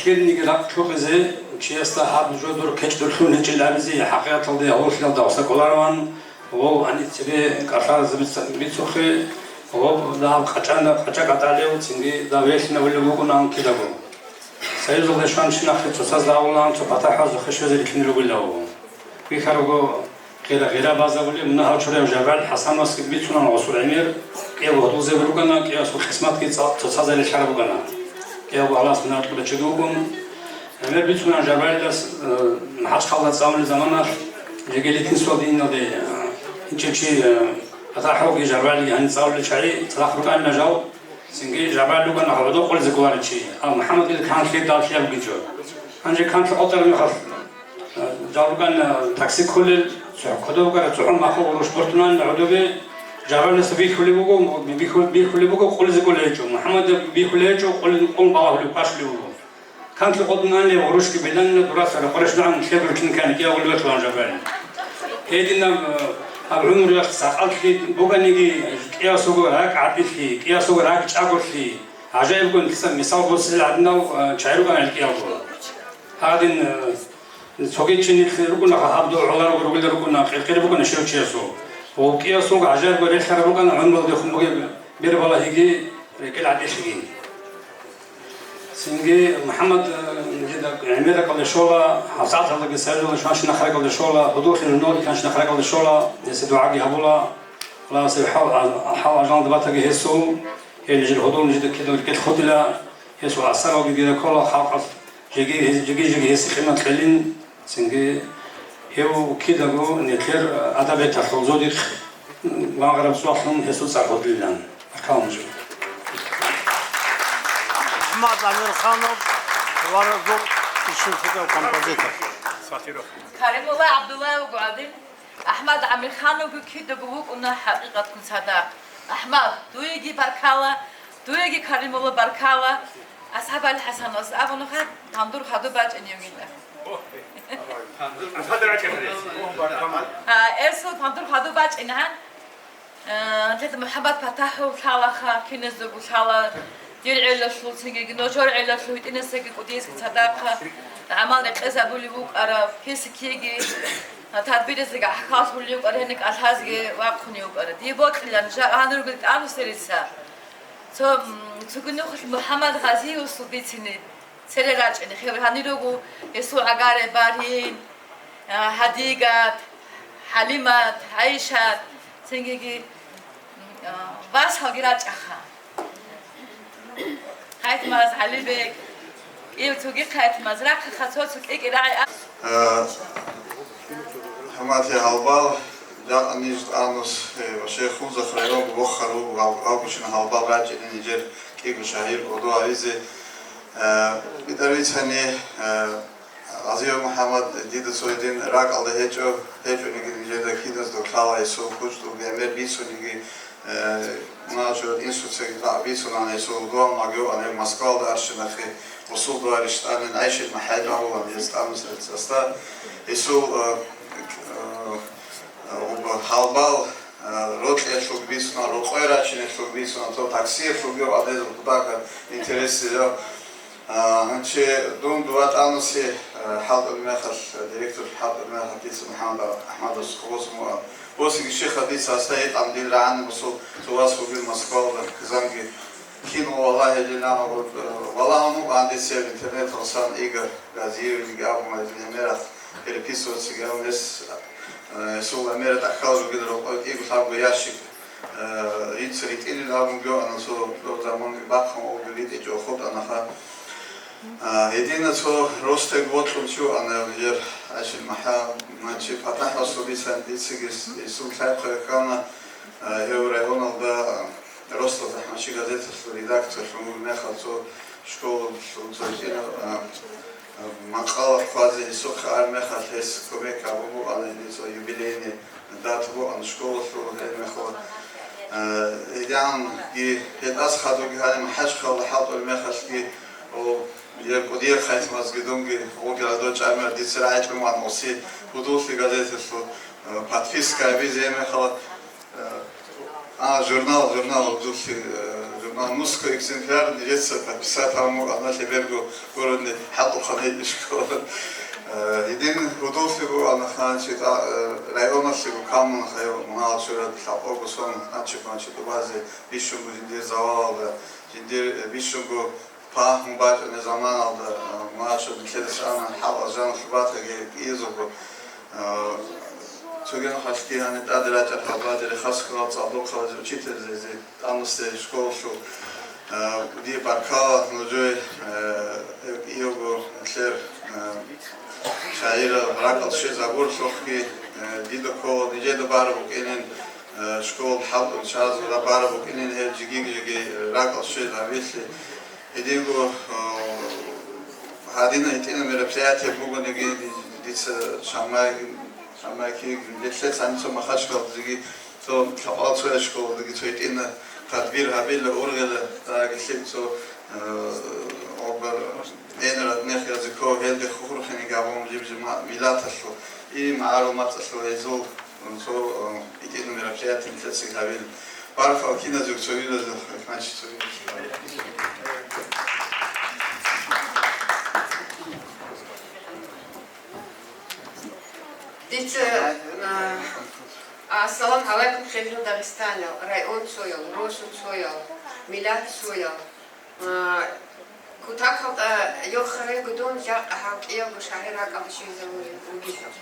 лъилниги ракӀ чӀухӀизе, чиясда гьаб жо дур кечӀ дур лъун гьечӀел абизе, хӀакъикъаталда гьавуллъиялда гъоса кӀолараван, гъов гьаниб цебе кӀалъаразе биц-, бицухъе, гъов дагьаб къачӀана, къачӀа кӀатӀалев, цинги дагь велъинавулев вукӀунаан кидаго. Союзалде щван чи нахъе цоцазда авулаан цо патахӀазухъе щвезе рилълъине ругилан вуго. Вихьарабго Гъира-гъира базабулеб, мунагьал чураяв Жабраил ХӀасановасги бицунан гъосул гӀемер, кӀиябго гьудулзаби ругана, кӀиябго къисматги цӀа-, цоцазари лъараб бугана. КӀиябго Аллагьас мунагьал кьурав чиги вукӀун. ГӀемер бицунан Жабраилас, э, МахӀачхъалда цӀалулел заманалъ, жеги Литинсуалде иналде, э, гьинчӀев чи, э, ПатахӀовги Жабраилги гьаниб цӀалулел чагӀи цадахъ рукӀанила жал. Цинги Жабраил ругана гӀодов къулизе кӀоларев чи, а МухӀаммадил канлъи даллъияб бугичӀо. Гьанже канлъи къотӀараб мехалъ, э, жал рукӀана такси кколел, цо-, кодов вукӀараб цохӀо махо гъурущ бортунанила гӀодобе, Жабраилица бихьулеб буго, бихьу-, бихьулеб буго, къулизе кӀолей гьечӀо. МухӀаммадида бихьулей гьечӀо, къулин, къулин балагьулеб, квашлъулеб буго. Канлъи къотӀун анлъи гъурущги беланила, дураса рекъолъ нугӀан лъеб рукӀин ккани кӀиябго вахъун Жабраил. Гьединаб, э, гьаб гӀумруялъ сакъаллъи буганиги, кӀиясулго ракӀ гӀатӀилъи, кӀиясулго ракӀ чӀаголъи, гӀажаибго нилъеца мисал босизе гӀадинал, э, чагӀи рукӀана гьел кӀиябго. Гьадин, э, цоги чи нилъ рукӀуна, гьаб дов гӀоларого ругелда рукӀуна, къиркъир букӀана щив чиясул. Ва кӀиясулго гӀажаибго релълъараб рукӀана гӀумруялдехун бугеб бербалагьиги рекӀел гӀатӀилъиги. Цинги МухӀаммад, э, жида гӀемер ракӀалде щола, гьабсагӀаталдаги союзалда щван щинахъ ракӀалде щола, гьудуллъи журналги ккан щинахъ ракӀалде щола, гьесие дугӀаги гьабула. Аллагьас гьеб хӀал, хӀал-ажалалда батаги гьесул, гьел нижер гьудул нижеда кидаго рекӀелъ хутӀила, гьесул асаралги дида ккола халкъалъ, жеги, жеги-жеги гьесие къимат кьелин. Цинги гьев кидаго нилъер адаб-беталъул зодихъ вагъараб суаллъун гьесул цӀар гьудилилан. Ахъалмужу. АхӀмад Амирханов, Варазул, ишшуллъидав композитор. Каримулла ГӀабдуллаевго гӀадин, АхӀмад Амирхановго кидаго вукӀуна хӀакъикъатккун цадахъ. АхӀмад, дуеги баркала, дуеги, Каримулла, баркала. АсхӀаб ГӀали ХӀасановас абуна, гьаб, гьандур хадуб бачӀинев гьитӀа. А, эсул пандур хадуб бачӀинегӀан, а, гьанже МухӀаммад ПатахӀов лъалаха, киназдаго лъала, дир гӀелалъул, цинги ножор гӀелалъул гьитӀинасдаги кӀудиясги цадахъа гӀамал рекъезабулев вукӀарав, кесекиги, а, тадбирасдаги гӀахьаллъулев вукӀарав, гьениб кӀалъазеги вахъунев вукӀарав. Дие бокьилан, жа-, гьанир ругел тӀаму серица. Цо, м, цоги нухалъ МухӀаммад Гъазиевасул бицине. Цере рачӀине, хев гьанир руго гьесул гӀагаре Барин, а, Гьадигат, ХӀалимат, ГӀайшат, цинги, а, васалги рачӀаха. Хъайтмаз, ГӀалибек, кӀиев цоги Хъайтмаз, рахъаха цо-цо кӀи-кӀи рагӀи а. Э, хӀурматиял гьалбал, жакъа ниж тӀамус, э, ва шейх Хунзахъ районго вохар вуго, гьал-, гьалгучӀин гьалбал рачӀине нижер кӀиго шагьир кӀодо гьавизе. Э, итӀар бицани, э, Гъазиев МухӀаммад, дида цо гьедин ракӀалда гьечӀо, гьечӀониги нижеда киназдаго лъала гьесул хъучӀдулги гӀемер бицуниги, э, мунафикъ инсуцеги бицунаан гьесул дугьал магьуан гьев Москвалда арщинахъе гъусул дугьарищ тӀамин, ГӀайшат МахӀяймагьулан гьес тӀамун цецасда гьесул, э, э, э, гъуба Гьалбал, а, рокьиялъулги бицуна, рокъой рачиналъулги бицуна, то таксиялъулги гьадезул кутакаб интересизе. А, гьанчи дун дова тӀанасе, а, хӀалтӀулеб мехалъ, директор хӀалтӀулеб мехалъ дица МухӀаммад АхӀмадовас хъугъусун вугӀан. Босиги щихъа дица гьасда гьитӀан дир рагӀани мусул цо вас вугин Москвалда, хизанги кин валагьилин, амма, э, валагьун вугӀан дица интернеталъ сан Игорь Газиевилги абун гьезул гӀемералъ переписываться гьавун гьес, э, гьесул гӀемерал тӀахьал ругел рокъой кӀиго лъабго ящик, э, рица ритӀилин абун гьавун цо доб заманги бахъун вугев ритӀичӀо хутӀанаха. А, гьедина цо ростег вокьун чи вугӀана гьев, гьев Гьашим МахӀа-, Мачи ПатахӀ Расулица дициги с-, гьесул лъай хъвехьана, а, гьев районалда, а, Ростов ЗахӀмачи газеталъул редакторлъун вугеб мехалъ цо школалъул цо кӀина, а, а, макъала хъвазе гьесухъе ар мехалъ гьес кумек гьабун букӀана гьедин цо юбилейный дата букӀана школалъул гьеб мехалъ. А, гьединги гьедас хадуги гьаниб МахӀачхъалда хӀалтӀулеб мехалъги, о, Гьеб кӀудиял хъайтмазги дунги гъуги гьадо чӀамир дица рагӀичӀун ван гъуси гьудуллъи газеталъул, э, подписка гьабизе гьеб мехалъ, э, а, журнал, журнал гьудуллъи, э, журнал нусхо экземпляр нижеца подписать гьабун вукӀана лъеберго городе хӀалтӀухъан гьечӀищ ккола. Э, гьедин гьудуллъи бугӀана ханчи тӀа-, э, районалъего камун хайо мунагьал чурад лъабкъого сон ханчи-ханчи тӀубазе бищунго жиндир завалалда, жиндир, э, бищунго Пагьму бачӀунеб заманалда, а, мугьачӀун нилъеда щвана хӀал-алжаналъуб батаги кӀиязулго, а, цоги нухалъги гьаниб тӀаде рачӀарал хабари, Рехасухъалал цӀалдохъалазе учительзезе тӀамусе школалъул, а, дие баркала нужее, а, кӀиявго нилъер, а, шагӀирал ракӀал щвезабуралъухъги, а, дида ккола нижеда бараб букӀинин, а, школ хӀалтӀун чӀазе бараб букӀинин гьел жиги-жиги ракӀал щвезабилъи. Гьединго, э, гьадинаб гьитӀина мероприятие бугониги, дица шамай, шамайки, нилъеца гьаниб цо Махачкалдеги, цо лъабкъоялда цоясеб школалдаги цо гьитӀина тадбир гьабила, ургъела, дагьалъи цо, э, обер, день родных языков, гьелде хурхинеги гьабун жиб-жиб ма-, миллаталъул, и магӀарул мацӀалъул гьезул, цо, э, гьитӀина мероприятие нилъеца гьабила. Баркал киназего цогидазда, значит, цогидазда. Дица, а, ассаламу гӀалайкум, хириял дагъистаниял, район цоял, росу цоял, миллат цоял. А, кутакалда йохарай гудун, жакъа гьав кӀиявго шагӀир ракӀалде щвезавулев вугилан.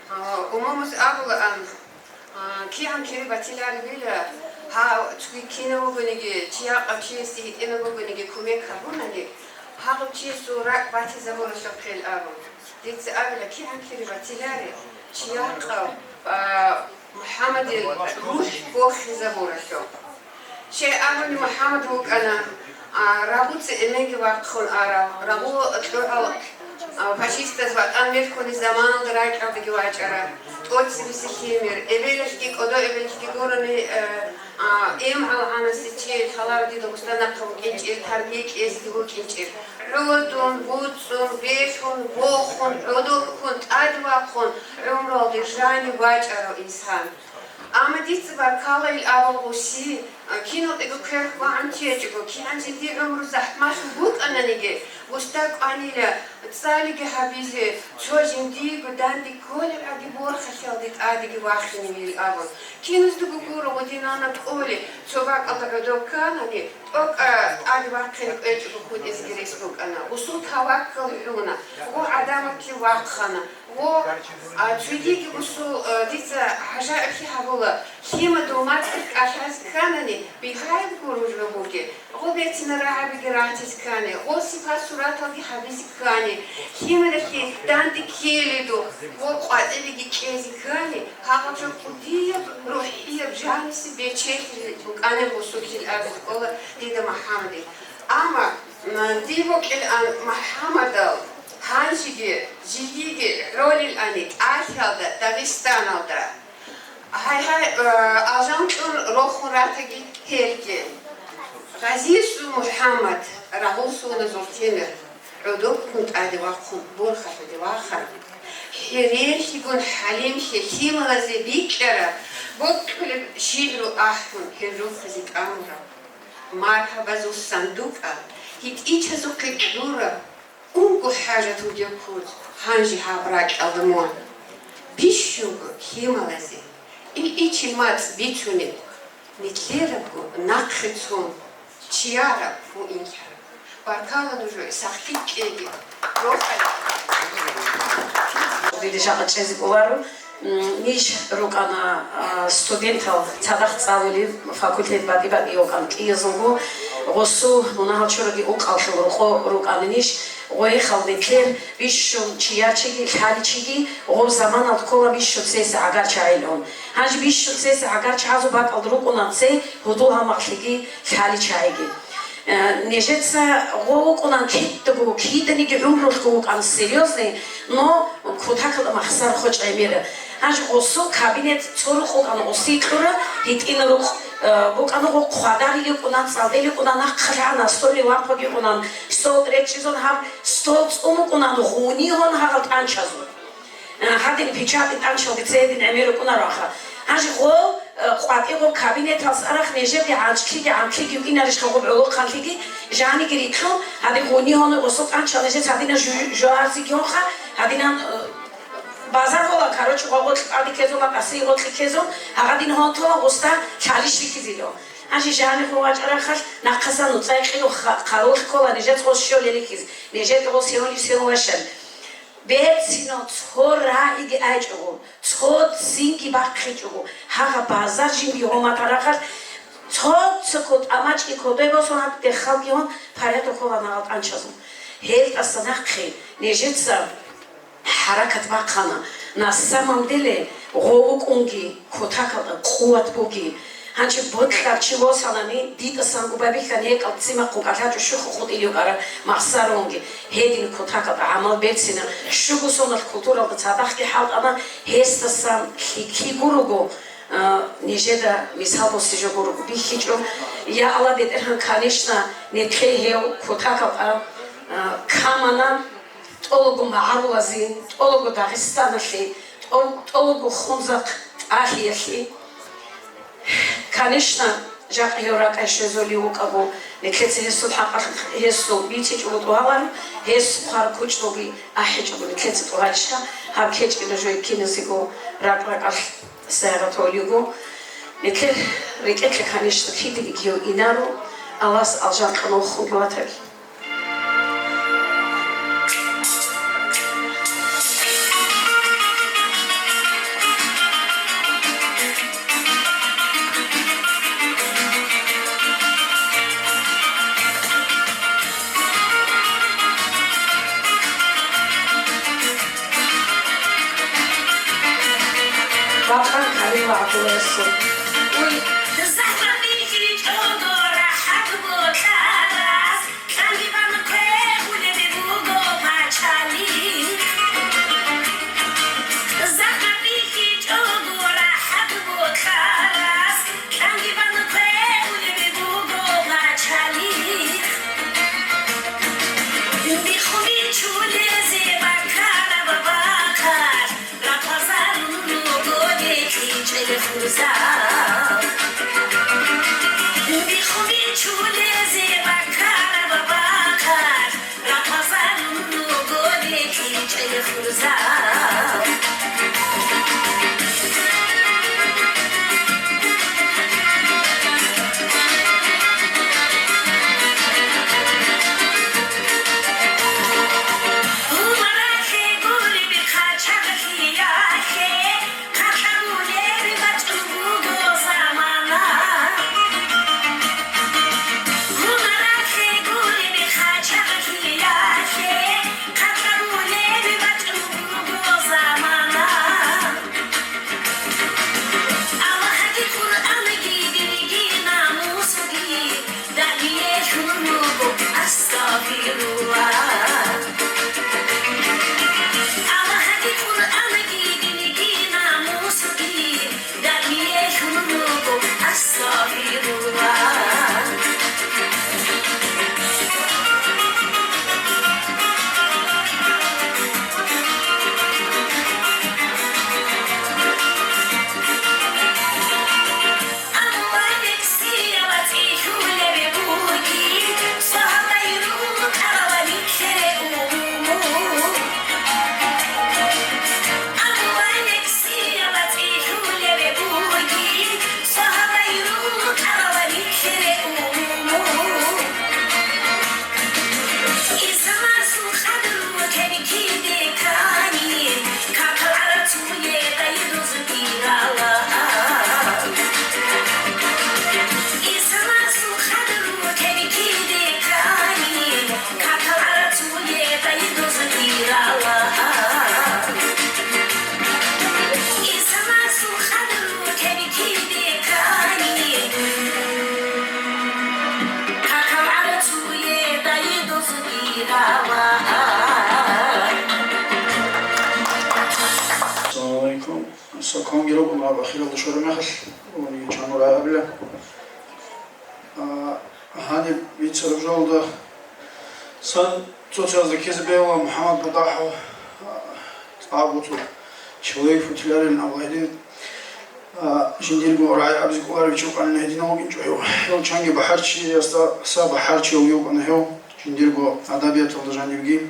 А, умумуз абулаан, а, кигӀан кири батиларебила, гьав цоги кинав вугониги, чи гьакъав чиясе гьитӀинав вугониги кумек гьабунани, гьагъав чиясул ракӀ батизабуралъухъ хъел абун. Дица абила, кигӀан кири батилари, чи гьакъав, а, МухӀаммадил рухӀ бохизабуралъухъ. Щай абуни, МухӀаммад вукӀана, а, рагъуца эменги вахъун арав, рагъу кьогӀал, а, фашистаз ватӀан мелхьулел заманалда ракьалдаги вачӀарав, тӀоцебесеб лъимер, эбелалъги, кӀодо эбелалъги гурони, э, а, эм гӀалгӀанасе чи лъаларо дида Дагъустан нахъа вукӀинчӀел, тарбия кьезеги вукӀинчӀел. ГӀодун, буцӀцӀун, белъун, бохун, гӀодор ккун, тӀаде вахъун, гӀумруялде жанив вачӀарав инсан. Амма дица баркалайил абал гъуси, а, киналдего кверхӀ вагӀун течӀого, кигӀан жиндир гӀумру захӀмалъун букӀананиги, гъусда кӀванила, цӀалиги гьабизе, цо жиндиего данде кколеб гӀаги борхалъиялде тӀадеги вахиневил абун. Киназдаго гуро, гъудинана кӀоле, цо бакӀалда гӀодов кканани, тӀокӀа тӀаде вахъине кӀвечӀого хутӀизеги рес букӀана. Гъусул таваккал гӀуна, гъо гӀадаматлъи вахъана. Гъо, а, цогиги гъусул, а, дица гӀажаиблъи гьабула, лъимадул мацӀалъ кӀалъазе кканани, бигьаяб гуро жо бугеб, гъо бецина рагӀабиги рагьтизе ккани, гъо сипат-сураталги гьабизе ккани, лъималалъе данде ккеледухъ, гъо къватӀибеги кьезе ккани, гьагъаб жо кӀудияб рухӀияб жанисе бечелъи букӀанин гъусулъил абизе ккола дида МухӀаммадил. Амма, м, дие бокьилан МухӀаммадал гьанжеги, жиги гӀолилани тӀалъиялда, Дагъистаналда. Гьай-гьай, э, алжан кьун рохун ратаги гьелги. Гъазиясул МухӀаммад, рагъул суна Зуртемир. ГӀодобккун тӀаде вахъун борхалъуде вахараб, хӀерелъигун хӀалимлъи лъималазе бикьараб, бокьулеб шигӀру ахӀун гьел рохизе тӀамураб, мархӀабазул сандукъа гьитӀинчазухъе кьураб, унго хӀажат вугев куц гьанже гьаб ракьалда мун. Бищунго лъималазе ил ичил мацӀ бицунеб, нилъерабго нахъе цун, чияраб гьуинлъараб. Баркала нужее, сахлъи ккеги, рохалги. Диде жакъа чӀезе кӀоларо. М, ниж рукӀана, а, студентал цадахъ цӀалулев, факультет батӀи-батӀи йокӀан кӀиязулго, гъосул мунагьал чураги ункъаллъул рокъо рукӀана ниж, гъойихъал нилъер бищун чияр чиги, лъали чиги, гъов заманалда ккола бищун цеса гӀагар чагӀилъун. Гьанже бищун цеса гӀагар чагӀазул бакӀалда рукӀуна цей гьудул гьамакълъиги лъали чагӀиги. Э, нижеца гъов вукӀунан кидаго, киданиги гӀумрулъго вукӀан серьёзный, но кутакалда махсар хочӀ гӀемера. Гьанже гъосул кабинет цо рукъ вукӀана, гъосие кьура гьитӀина рукъ, э, букӀана гъо хъвадарил йукӀунан, цӀалдел йукӀунан, нахъа лъагӀан настольный лампаги йукӀунан, стол речӀчӀизун гьаб, стол цӀун вукӀунан гъунигьун гьагъал тӀанчазул. Э, гьадин печатный тӀанчалги цейдин гӀемер рукӀунаро аха. Гьанже гъол, э, къватӀи гъоб кабинеталъ арахъ нижерги гӀанчлъиги гӀантлъиги йукӀинарищха гъоб гӀолохъанлъиги, жаниги рикьун, гьадин гъунигьуни гъосул тӀанчал нижец гьадинаб жу-, жугьарзиги гьунха, гьадинан, э, базар гъола, короче, гъо-, гъоркь тӀаде ккезула, къаси гъоркье ккезун, гьагъадин гьонтола гъосда лъалищ рихьизило. Гьанже жанихъ вачӀарахъалъ нахъасан нуцӀай кьиру ха-, хъарулъ ккола нижец гъос щолел рихьиз, нижер гъос гьевли севун ващан. Берцинал цо рагӀиги айчӀого, цо цинги бахъичӀого, гьагъа базар жинги гьоматарахъалъ, цо-цо кӀо тӀамачӀги кодой босун гьаб дехалги гьон порядок ккола нагъал тӀанчазул. ГьелтӀаса нахъе нижеца хӀаракат бахъана, на самом деле гъо вукӀунги, кутакалда къуват буги. Гьанже бокьарав чи восанани, дидасан губабихьан гьекъал ццимахъ гукӀалъачӀо щухъ хутӀил йукӀараб махсаронги, гьедин кутакалда гӀамал берцина, щуго соналъ культуралда цадахъги хӀалтӀана, гьесдасан лъикӀлъи гурого, а, нижеда мисал босизе жо гурого бихьичӀо. Я Аллагь, БетӀергьан, конечно, нилъее гьев кутакалда, а, камана, тӀолого магӀарулазе, тӀолого Дагъистаналъе, тӀо-, тӀолого Хунзахъ тӀалъиялъе. Конечно, жакъа гьев ракӀай щвезулев вукӀаго, нилъеца гьесул хӀакъалъулъ гьесул бицичӀого тӀугьаларо, гьес хъвар кучӀдулги ахӀичӀого нилъеца тӀугьалищха, гьаб кечӀила жо киназего ракӀ-ракӀалъ сайгъатал йиго. Нилъер рекӀелъе, конечно, киданиги гьев инаро, Аллагьас алжан къанун хунги ватаги. Бакъан Каримова ГӀабдуллагьасул. Ой. ЗахӀмат бихьичӀого рахӀат бокьарас, кьанги бан квегӀулеб буго пачалихъ. ЗахӀмат бихьичӀого рахӀат бокьарас, кьанги бан квегӀулеб буго пачалихъ. Бихъуби чулезе бакараб бахъал, рахъвазарун руго декӀичӀел хурзал. Ассаламу алейкум. Соконги рукъун аб ахиралда шуру мехалъ, уни чамура абила. А, гьаниб бицараб жалда сан цоцазда ккезе бегьула МухӀаммад ПатахӀов, а, цӀакъ буцӀул человек футлярин абула гьедин, а, жиндирго рагӀи абизе кӀоларев чи вукӀанин гьединав вукӀинчӀо гьев. Гьев чанги бахӀарчиясдаса бахӀарчияв вукӀана гьев, жиндирго адабияталда жанибги,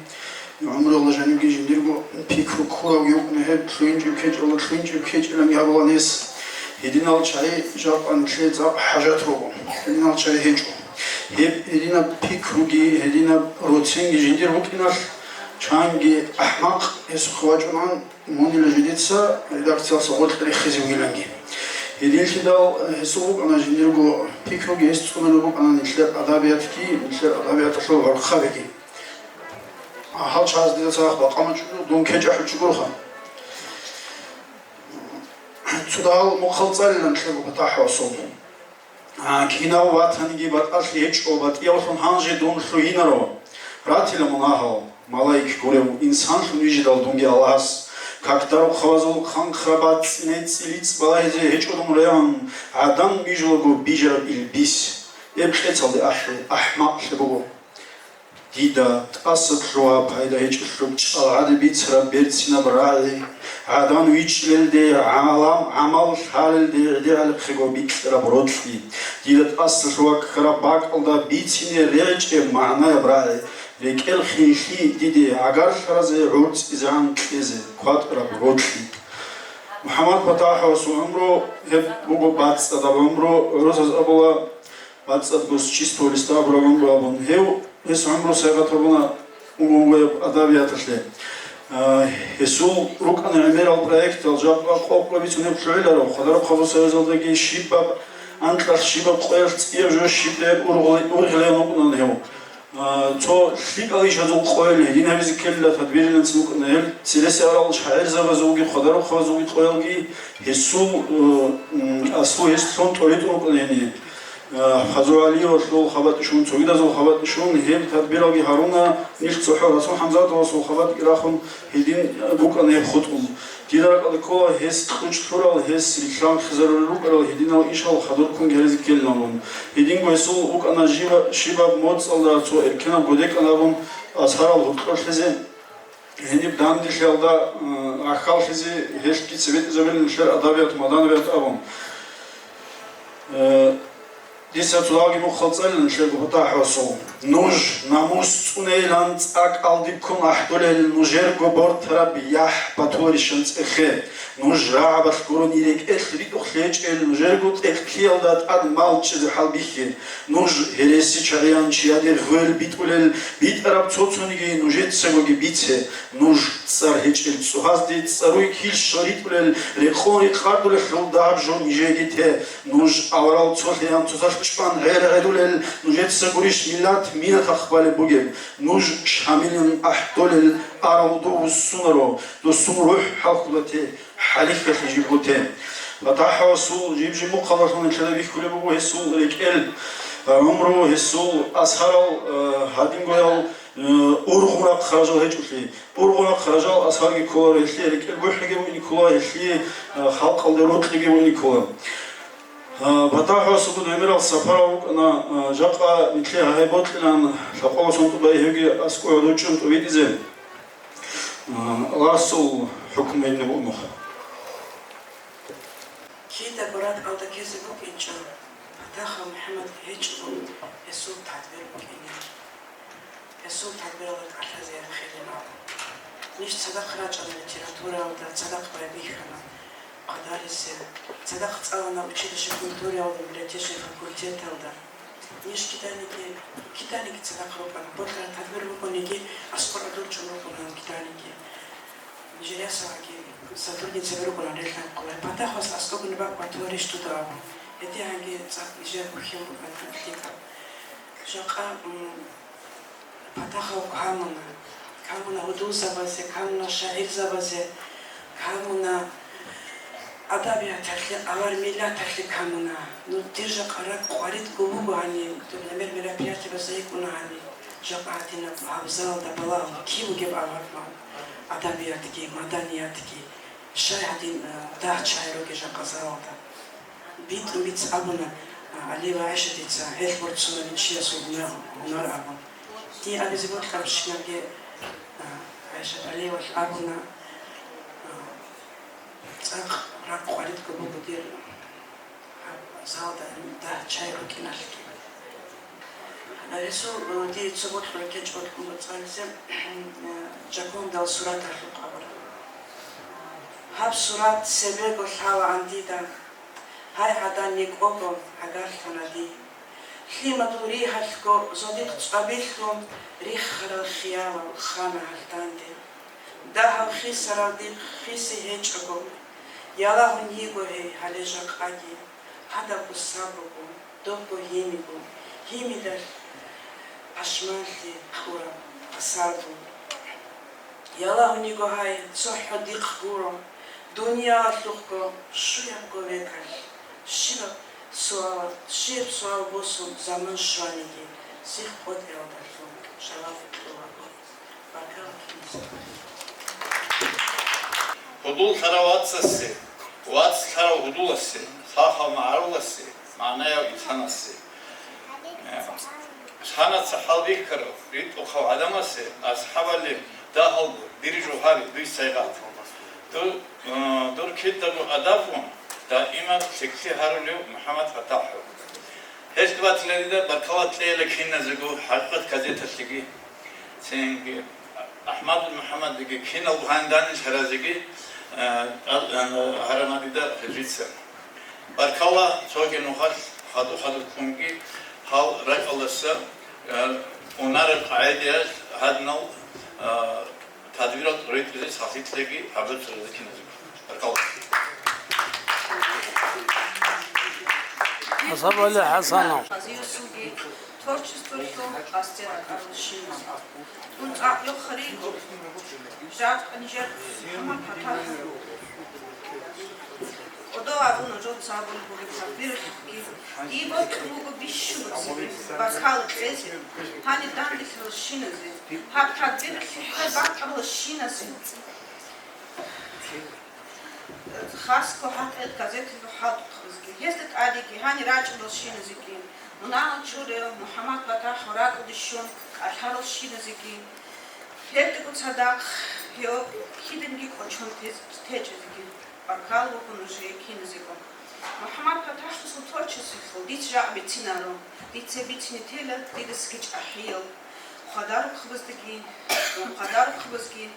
гӀумруялда жанибги жиндирго пикру ккурав вукӀана гьев, лъугьинчӀеб ккечӀелда лъугьинчӀеб ккечӀилан абула нес. Гьединал чагӀи жакъа нилъее цӀакъ хӀажат руго, гьединал чагӀи гьечӀо. Гьеб гьединаб пикруги, гьединаб роцинги жиндир букӀиналъ, чанги ахӀмакъ гьесухъе вачӀунан, мунила жидеца редакциялъа гъоркь рехизе вугиланги. Гьединлъидал гьесул букӀана жиндирго пикруги, гьес цӀунулеб букӀана нилъер адабиятги, нилъер адабияталъул гӀурхъабиги. Гьал чагӀаз дида цадахъ бакъа мачӀуго, дун кечӀ ахӀуччи гурха. Цо дагьал мухъал цӀалилан нилъего ПатахӀовасул. А, кинав ватаниги батӀалъи гьечӀо, батӀиявлъун гьанже дун лъугьинаро. Ратила мун агьал, малаик гурев, инсанлъун вижидал дунги Аллагьас. Как дарухъавазул хъанхъра бацӀцӀине цӀилицӀ балагьизе гьечӀо дун регӀун, гӀадан бижулаго бижараб илбис. Гьеб кьецалде ахӀе, ахӀмакълъи буго. Дида тӀаса лъугьа пайда гьечӀелъул чӀалгӀаде бицараб берцинаб рагӀи, гӀадан вичӀчӀилелде, гӀалам гӀамал лъалелде гӀедегӀалихъего бикьараб рокьи, дида тӀаса лъугьа ккараб бакӀалда бицине регӀичӀеб магӀнаяб рагӀи, рекӀел хинлъи диде гӀагарлъаразе гӀурцӀизегӀан кьезе кватӀараб рокьи. МухӀаммад ПатахӀовасул гӀумру гьеб буго бацӀцӀадаб гӀумру, гӀурусаз абула, бацӀцӀадго с чистого листа абураб гӀумру абун. Гьев, гьес гӀумру сайгъат гьабуна угьунгояб адабияталъе. А, гьесул рукӀана гӀемерал проектал, жакъа къокъго бицунеб лъугӀиларо, Хъадарухъабазул союзалдаги щибаб анкьалъ, щибаб къоялъ цӀияб жо щиб гьеб ургъули-, ургъилан вукӀунан гьев. А, цо лъикӀал ишазул къоялъ гьедин гьабизе ккелила тадбириланцин вукӀана гьел, цересел арал шагӀирзабазулги Хъадарухъабазулги къоялги гьесул, э, м, аслу гьес лъун тӀоритӀун вукӀана гьениб. Э, Фазул ГӀалиевалъул хабатӀишун, цогидазул хабатӀишун гьеб тадбиралги гьаруна, нилъ цохӀо Расул ХӀамзатовасул хабатӀги рахун гьедин букӀана гьеб хутӀун. Дида ракӀалде ккола гьес кьучӀ лъурал, гьес рилълъанхъизарулел рукӀарал гьединал ишал хадурккунги гьаризе ккелин абун. Гьединго гьесул вукӀана жиба-, щибаб моцӀалда цо эркенаб годекӀан абун, азгьарал гьоркьорлъизе. Гьениб данделъиялда, э, рахьаллъизе гьелъги цебетӀизабилин нилъер адабият, маданабият абун. Э, дица цолаги мухъал цӀалилан нилъерго ПатахӀовасул. Нуж намус цӀунейилан цӀакъалдиб ккун ахӀдолел нужерго бортараб яхӀ батуларищан цӀехе. Нуж рагӀабалъ гурони рекӀелъ ритӀухълъи гьечӀел нужерго тӀекӀлъиялда тӀад мал чӀезе хӀалбихье. Нуж гьереси чагӀиян чияде гъвел битӀулел битӀараб цо-цониги нужецагоги бице. Нуж цӀар гьечӀел цӀогьазде цӀаруй килщал ритӀулел рекъон рикъардулелъул дагьаб жо нижееги те. Нуж аварал цолъеян цоцалъ чӀван гӀергӀедулел нужеца гурищ миллат мина тахбалеб бугеб? Нуж Шамилин ахӀдолел арал дов вуссунаро, досун рухӀ хӀалхьулате. ХӀалихьалъи жибго те. ПатахӀовасул жиб-жиб мухъалалъун нилъеда бихьулеб буго гьесул рекӀел, э, гӀумру, гьесул азгьарал, э, гьадингоял, э, ургъун рахъ ражал гьечӀолъи. Ургъун рахъ ражал азгьарги кколаро гьелъие, рекӀел бухӀиги бугин ккола гьелъие, э, халкъалде рокьиги бугин ккола. Э, ПатахӀовасулгун гӀемерал сапарав вукӀана, э, жакъа нилъее гьагьай бокьилан, лъакъоба сон тӀубай гьевги аскӀов гӀодов чӀун тӀубитӀизе. Расул хӀукмуялъ буго нух. Кида бураталда ккезе букӀинчӀо, ПатахӀов МухӀаммад гьечӀого гьесул тадбир букӀине. Гьесул тадбиралда кӀалъазе хилин абун. Ниж цадахъ рачӀана литературалда, цадахъ байбихьана хъадаризе, цадахъ цӀалана училище культуралда, библиотечный факультеталда. Ниж киданиги, киданиги цадахъ рукӀана, бокьараб тадбир букӀаниги, аскӀор гӀодов чӀун рукӀана киданиги. Нижер ясалаги сотрудницаби рукӀана релълъанхъулай. ПатахӀовас аскӀобги бакӀ батуларищ дуда абун. Гьедигьанги цӀакъ нижер бухьун букӀана лъикӀаб. Жакъа, м, ПатахӀов камуна. Камуна гьудулзабазе, камуна шагӀирзабазе, камуна адабияталъе, авар миллаталъе камуна. Ну, дир жакъа ракӀ къваридго буго гьаниб, дун гӀемер мероприятиебазда йикӀуна гьаниб. Жакъа гьадинаб гьаб залалда балагьун киб бугеб аварагал, адабиятги, маданиятги, щай гьадин, э, дагь-чагӀи ругел жакъа залалда. БитӀун биц абуна, а, Алиева ГӀайшатица, гьелъ борцунарин чиясул гьунар, гьунар абун. Дие абизе бокьарабщинабги, а, ГӀайшат Алиевалъ абуна, а, цӀакъ ракъ къваридго буго дир гьаб залда дагь-чагӀи рукӀиналъги. Гьесул, э, дие цо бокьараб кечӀ бокьун буго цӀализе, э, Жакондал сураталъул хабар. Гьаб сурат цебего лъалаан дида. Гьай гӀадан, некӀого гӀагарлъана дие. Лъимадул ригьалъго зодихъ цӀвабилъун, риххарал хиялал хана гьалъ данде. Дагьав хисарал дихъ хиси гьечӀого, ялагьун йиго гьей гьале жакъаги. Гьадабго сабруго, добго гьимиго, гьимидалъ пашманлъи кьураб асарго. Ялагьун йиго гьай, цохӀо дихъ гуро, дуниялалъухъго щуябго векалъ, щибаб суал, щиб суал босун заман щваниги, сих къотӀиялдалъун шалалъи кьулаго. Баркала киназего. Гьудул лъарав вацасе, вац лъарав гьудуласе, хал-хал магӀаруласе, магӀнаяв инсанасе. Э, лъанаца хӀалбихьарав, ритӀухъав гӀадамасе, асхӀабали дагьалго, дир жо гьари, дуй сайгъат. Дур, э, дур кидаго адабгун даимат лъикӀлъи гьарулев МухӀаммад ПатахӀов. Гьелъ батила дида баркала кьейила киназего, ХӀакъикъат газеталъеги, цинги АхӀмадул МухӀаммадиги, киналго гьанданил лъаразеги, э, а, э, гьарамадида гьезица. Баркала, цоги нухалъ хадур-хадур ккунги, гьал ракӀалдаса, э, унараб къагӀидаялъ гьадинал, э, тадбирал ритӀизе сахлъитлъиги гьабуцаразе киназего. Баркала. Асабали ХӀасанов. Творчестволъул къасде ракӀарал щиназ. Дун цӀакъ йохариго, жакъа нижер ХӀамал ПатахӀ. КӀодо абуна, жо цабулеб бугеб такбиралъухъги. Дие бокьун буго бищун цебе, баркала кьезе, гьаниб данделъарал щиназе, гьаб такбиралъе хӀай бакӀарал щиназе. Хасго ХӀакъикъат газеталъул хӀалтӀухъабазги, гьезда тӀадеги, гьанир рачӀарал щиназеги, мунагьал чураяв МухӀаммад ПатахӀ ракӀалде щун кӀалъарал щиназеги, гьеб дего цадахъ гьев киданги кӀочон тез-, течӀезеги баркала буго нужее киназего. МухӀаммад ПатахӀасул творчестволъул дица жакъа бицинаро, дица бицине тела дидасаги чӀахӀиял. Хвадарухъабаздаги, хвадарухъабазги,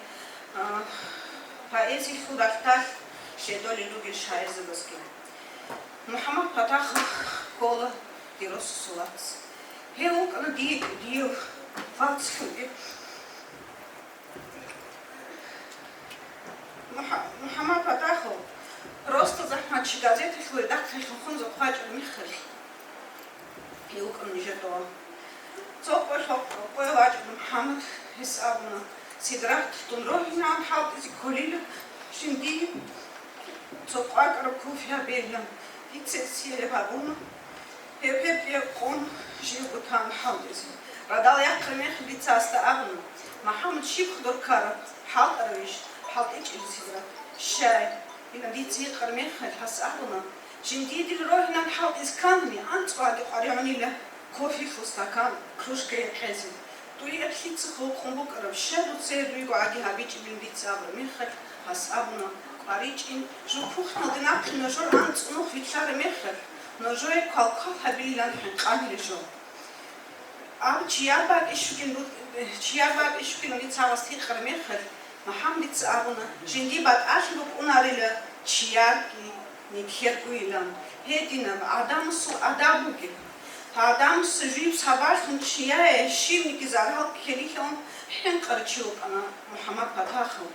а, поэзиялъул ралъдалъ щведолел ругел шагӀирзабазги. МухӀаммад ПатахӀов ккола дир росасул вац. Гьев вукӀана дие, дие вацлъунги. МухӀа-, МухӀаммад ПатахӀов просто захӀмачи газеталъул редакторлъун хунза хъвачӀараб мехалъ, гьев вукӀана нижер дова. Цо къо-, къо вачӀун МухӀаммад, гьес абуна: «Сидрат, дун рогьинегӀан хӀалтӀизе кколила жиндие цо къвакӀараб кофе гьабейилан». Дица гьесие гьеб гьабуна. Гьеб-гьеб къун живго тана хӀалтӀизе. Радал яхъараб мехалъ дица гьесда абуна: «МухӀаммад, щиб хъудур ккараб? ХӀалтӀаравищ? ХӀалтӀичӀила, Сидрат». «Щай?» Ина дица гьикъараб мехалъ гьес абуна: «Жиндие дир рогьинегӀан хӀалтӀизе кканани, анцӀгоги къваригӀунила кофелъул стакан, кружка гьекъезе. Дуе лъица хӀукъун букӀараб, щай дуца гьеб дуего гӀаги гьабичӀебилан?» Дица абураб мехалъ гьес абуна: «КъваричӀин, жо кухнялде нахъе нужер анцӀ нух вилълъараб мехалъ, нужее квалквал гьабилилан хӀинкъанила жо». Ав чияр бакӀищугин бу-, чияр бакӀищугин дица гьес гьикъараб мехалъ, МухӀаммадица абуна: «Жиндие батӀалъи букӀунарила чиярги нилъергойилан». Гьединаб гӀадамасул адаб бугеб. Гьадамас жив сабаблъун чияе щибниги зарал ккелилан хӀинкъарав чи вукӀана МухӀаммад ПатахӀов.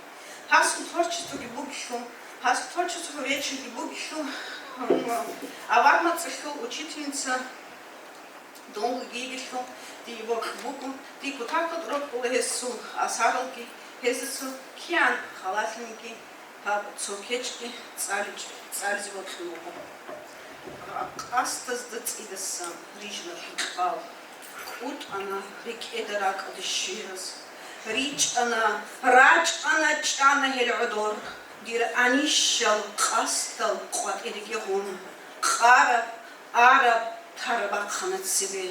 Гьасул творчествоги бугелъул, гьасул творчествоялъул вечерги бугелъул, м, авармацӀалъул учительница Дун вугевилъун дие бокьун буго, дие кутакалда рокьула гьесул асаралги, гьезул кигӀан халалъинги гьаб цо кечӀги цӀалич-, цӀализе бокьун буго. Къасдазда цӀидасан рижараб гьикъал. КӀутӀана рекӀеда ракӀалде щвеяз. РичӀана, рачӀана, чӀана гьел гӀодор. Дир анищал къасдал къватӀиреги гъун, къараб, араб, тараб бахъана цебе.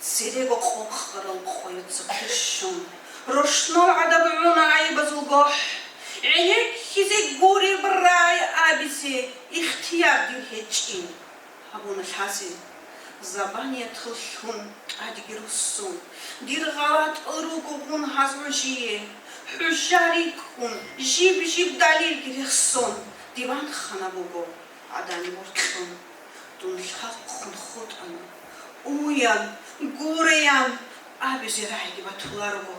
Церего къокъарал къояца хъищун, рошнал гӀадаб гӀуна гӀайибазул гохӀ. ГӀенеккизе гуреб рагӀи абизе ихтияр дир гьечӀин. Гьабуна лъазе, забаниятал лъун тӀадеги руссун, дир гъалатӀал руго гъун гьаз гӀужие, хӀужа рикӀкӀун, жиб-жиб далилги рехсон, диван хана буго гӀадани боркьун. Дун лъалхъун хутӀана, уян, гураян абизе рагӀиги батуларого.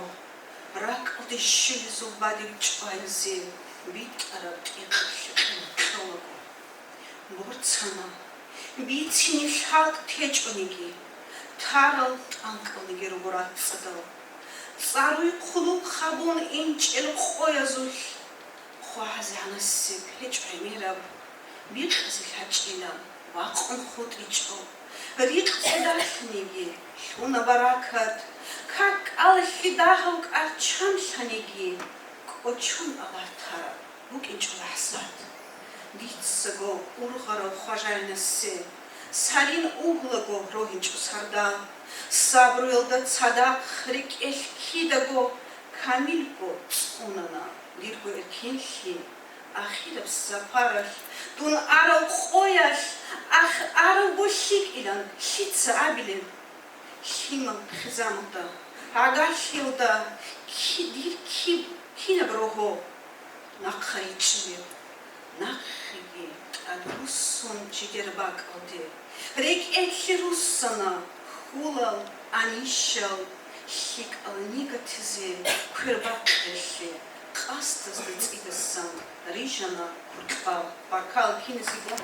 РакӀалде щвезул бадиб чӀвазе битӀараб тӀикъ-лъикъ кьолаго. Борцана, бицине лъалкӀ течӀониги, тарал тӀанкӀалниги руго рацӀцӀадал. ЦӀаруй хъулухъ гьабун инчӀел къоязулъ, хъвагьазе гьанасеб гьечӀо гӀемераб, бикъазе лъачӀила, бакъун хутӀичӀо. Рикъ цӀидалъаниги, лъуна баракат, какалъе дагьав кӀарчанлъаниги, кӀочон авартараб букӀинчӀо лахӀзат. Дицаго ургъарав хважаринасе сарин угьулаго рогьинчӀо сардал, сабруялда цадахъ рекӀелъ кидаго камилго цӀунана дирго эркенлъи. Ахираб сапаралъ дун арав къоялъ ах аравго лъикӀилан лъица абилеб? Лъимал хъизаналда, гӀагарлъиялда ки-, дир киб-, кинаб рогьо? Нахъа ричӀчӀилеб, нахъеги тӀадруссун жидер бакӀалде, рекӀелъе руссана хьулал, анищал, лъикӀал нигатизе квербакъиялъе, къасдазда цӀидасан рижана куркьал. Баркала киназего.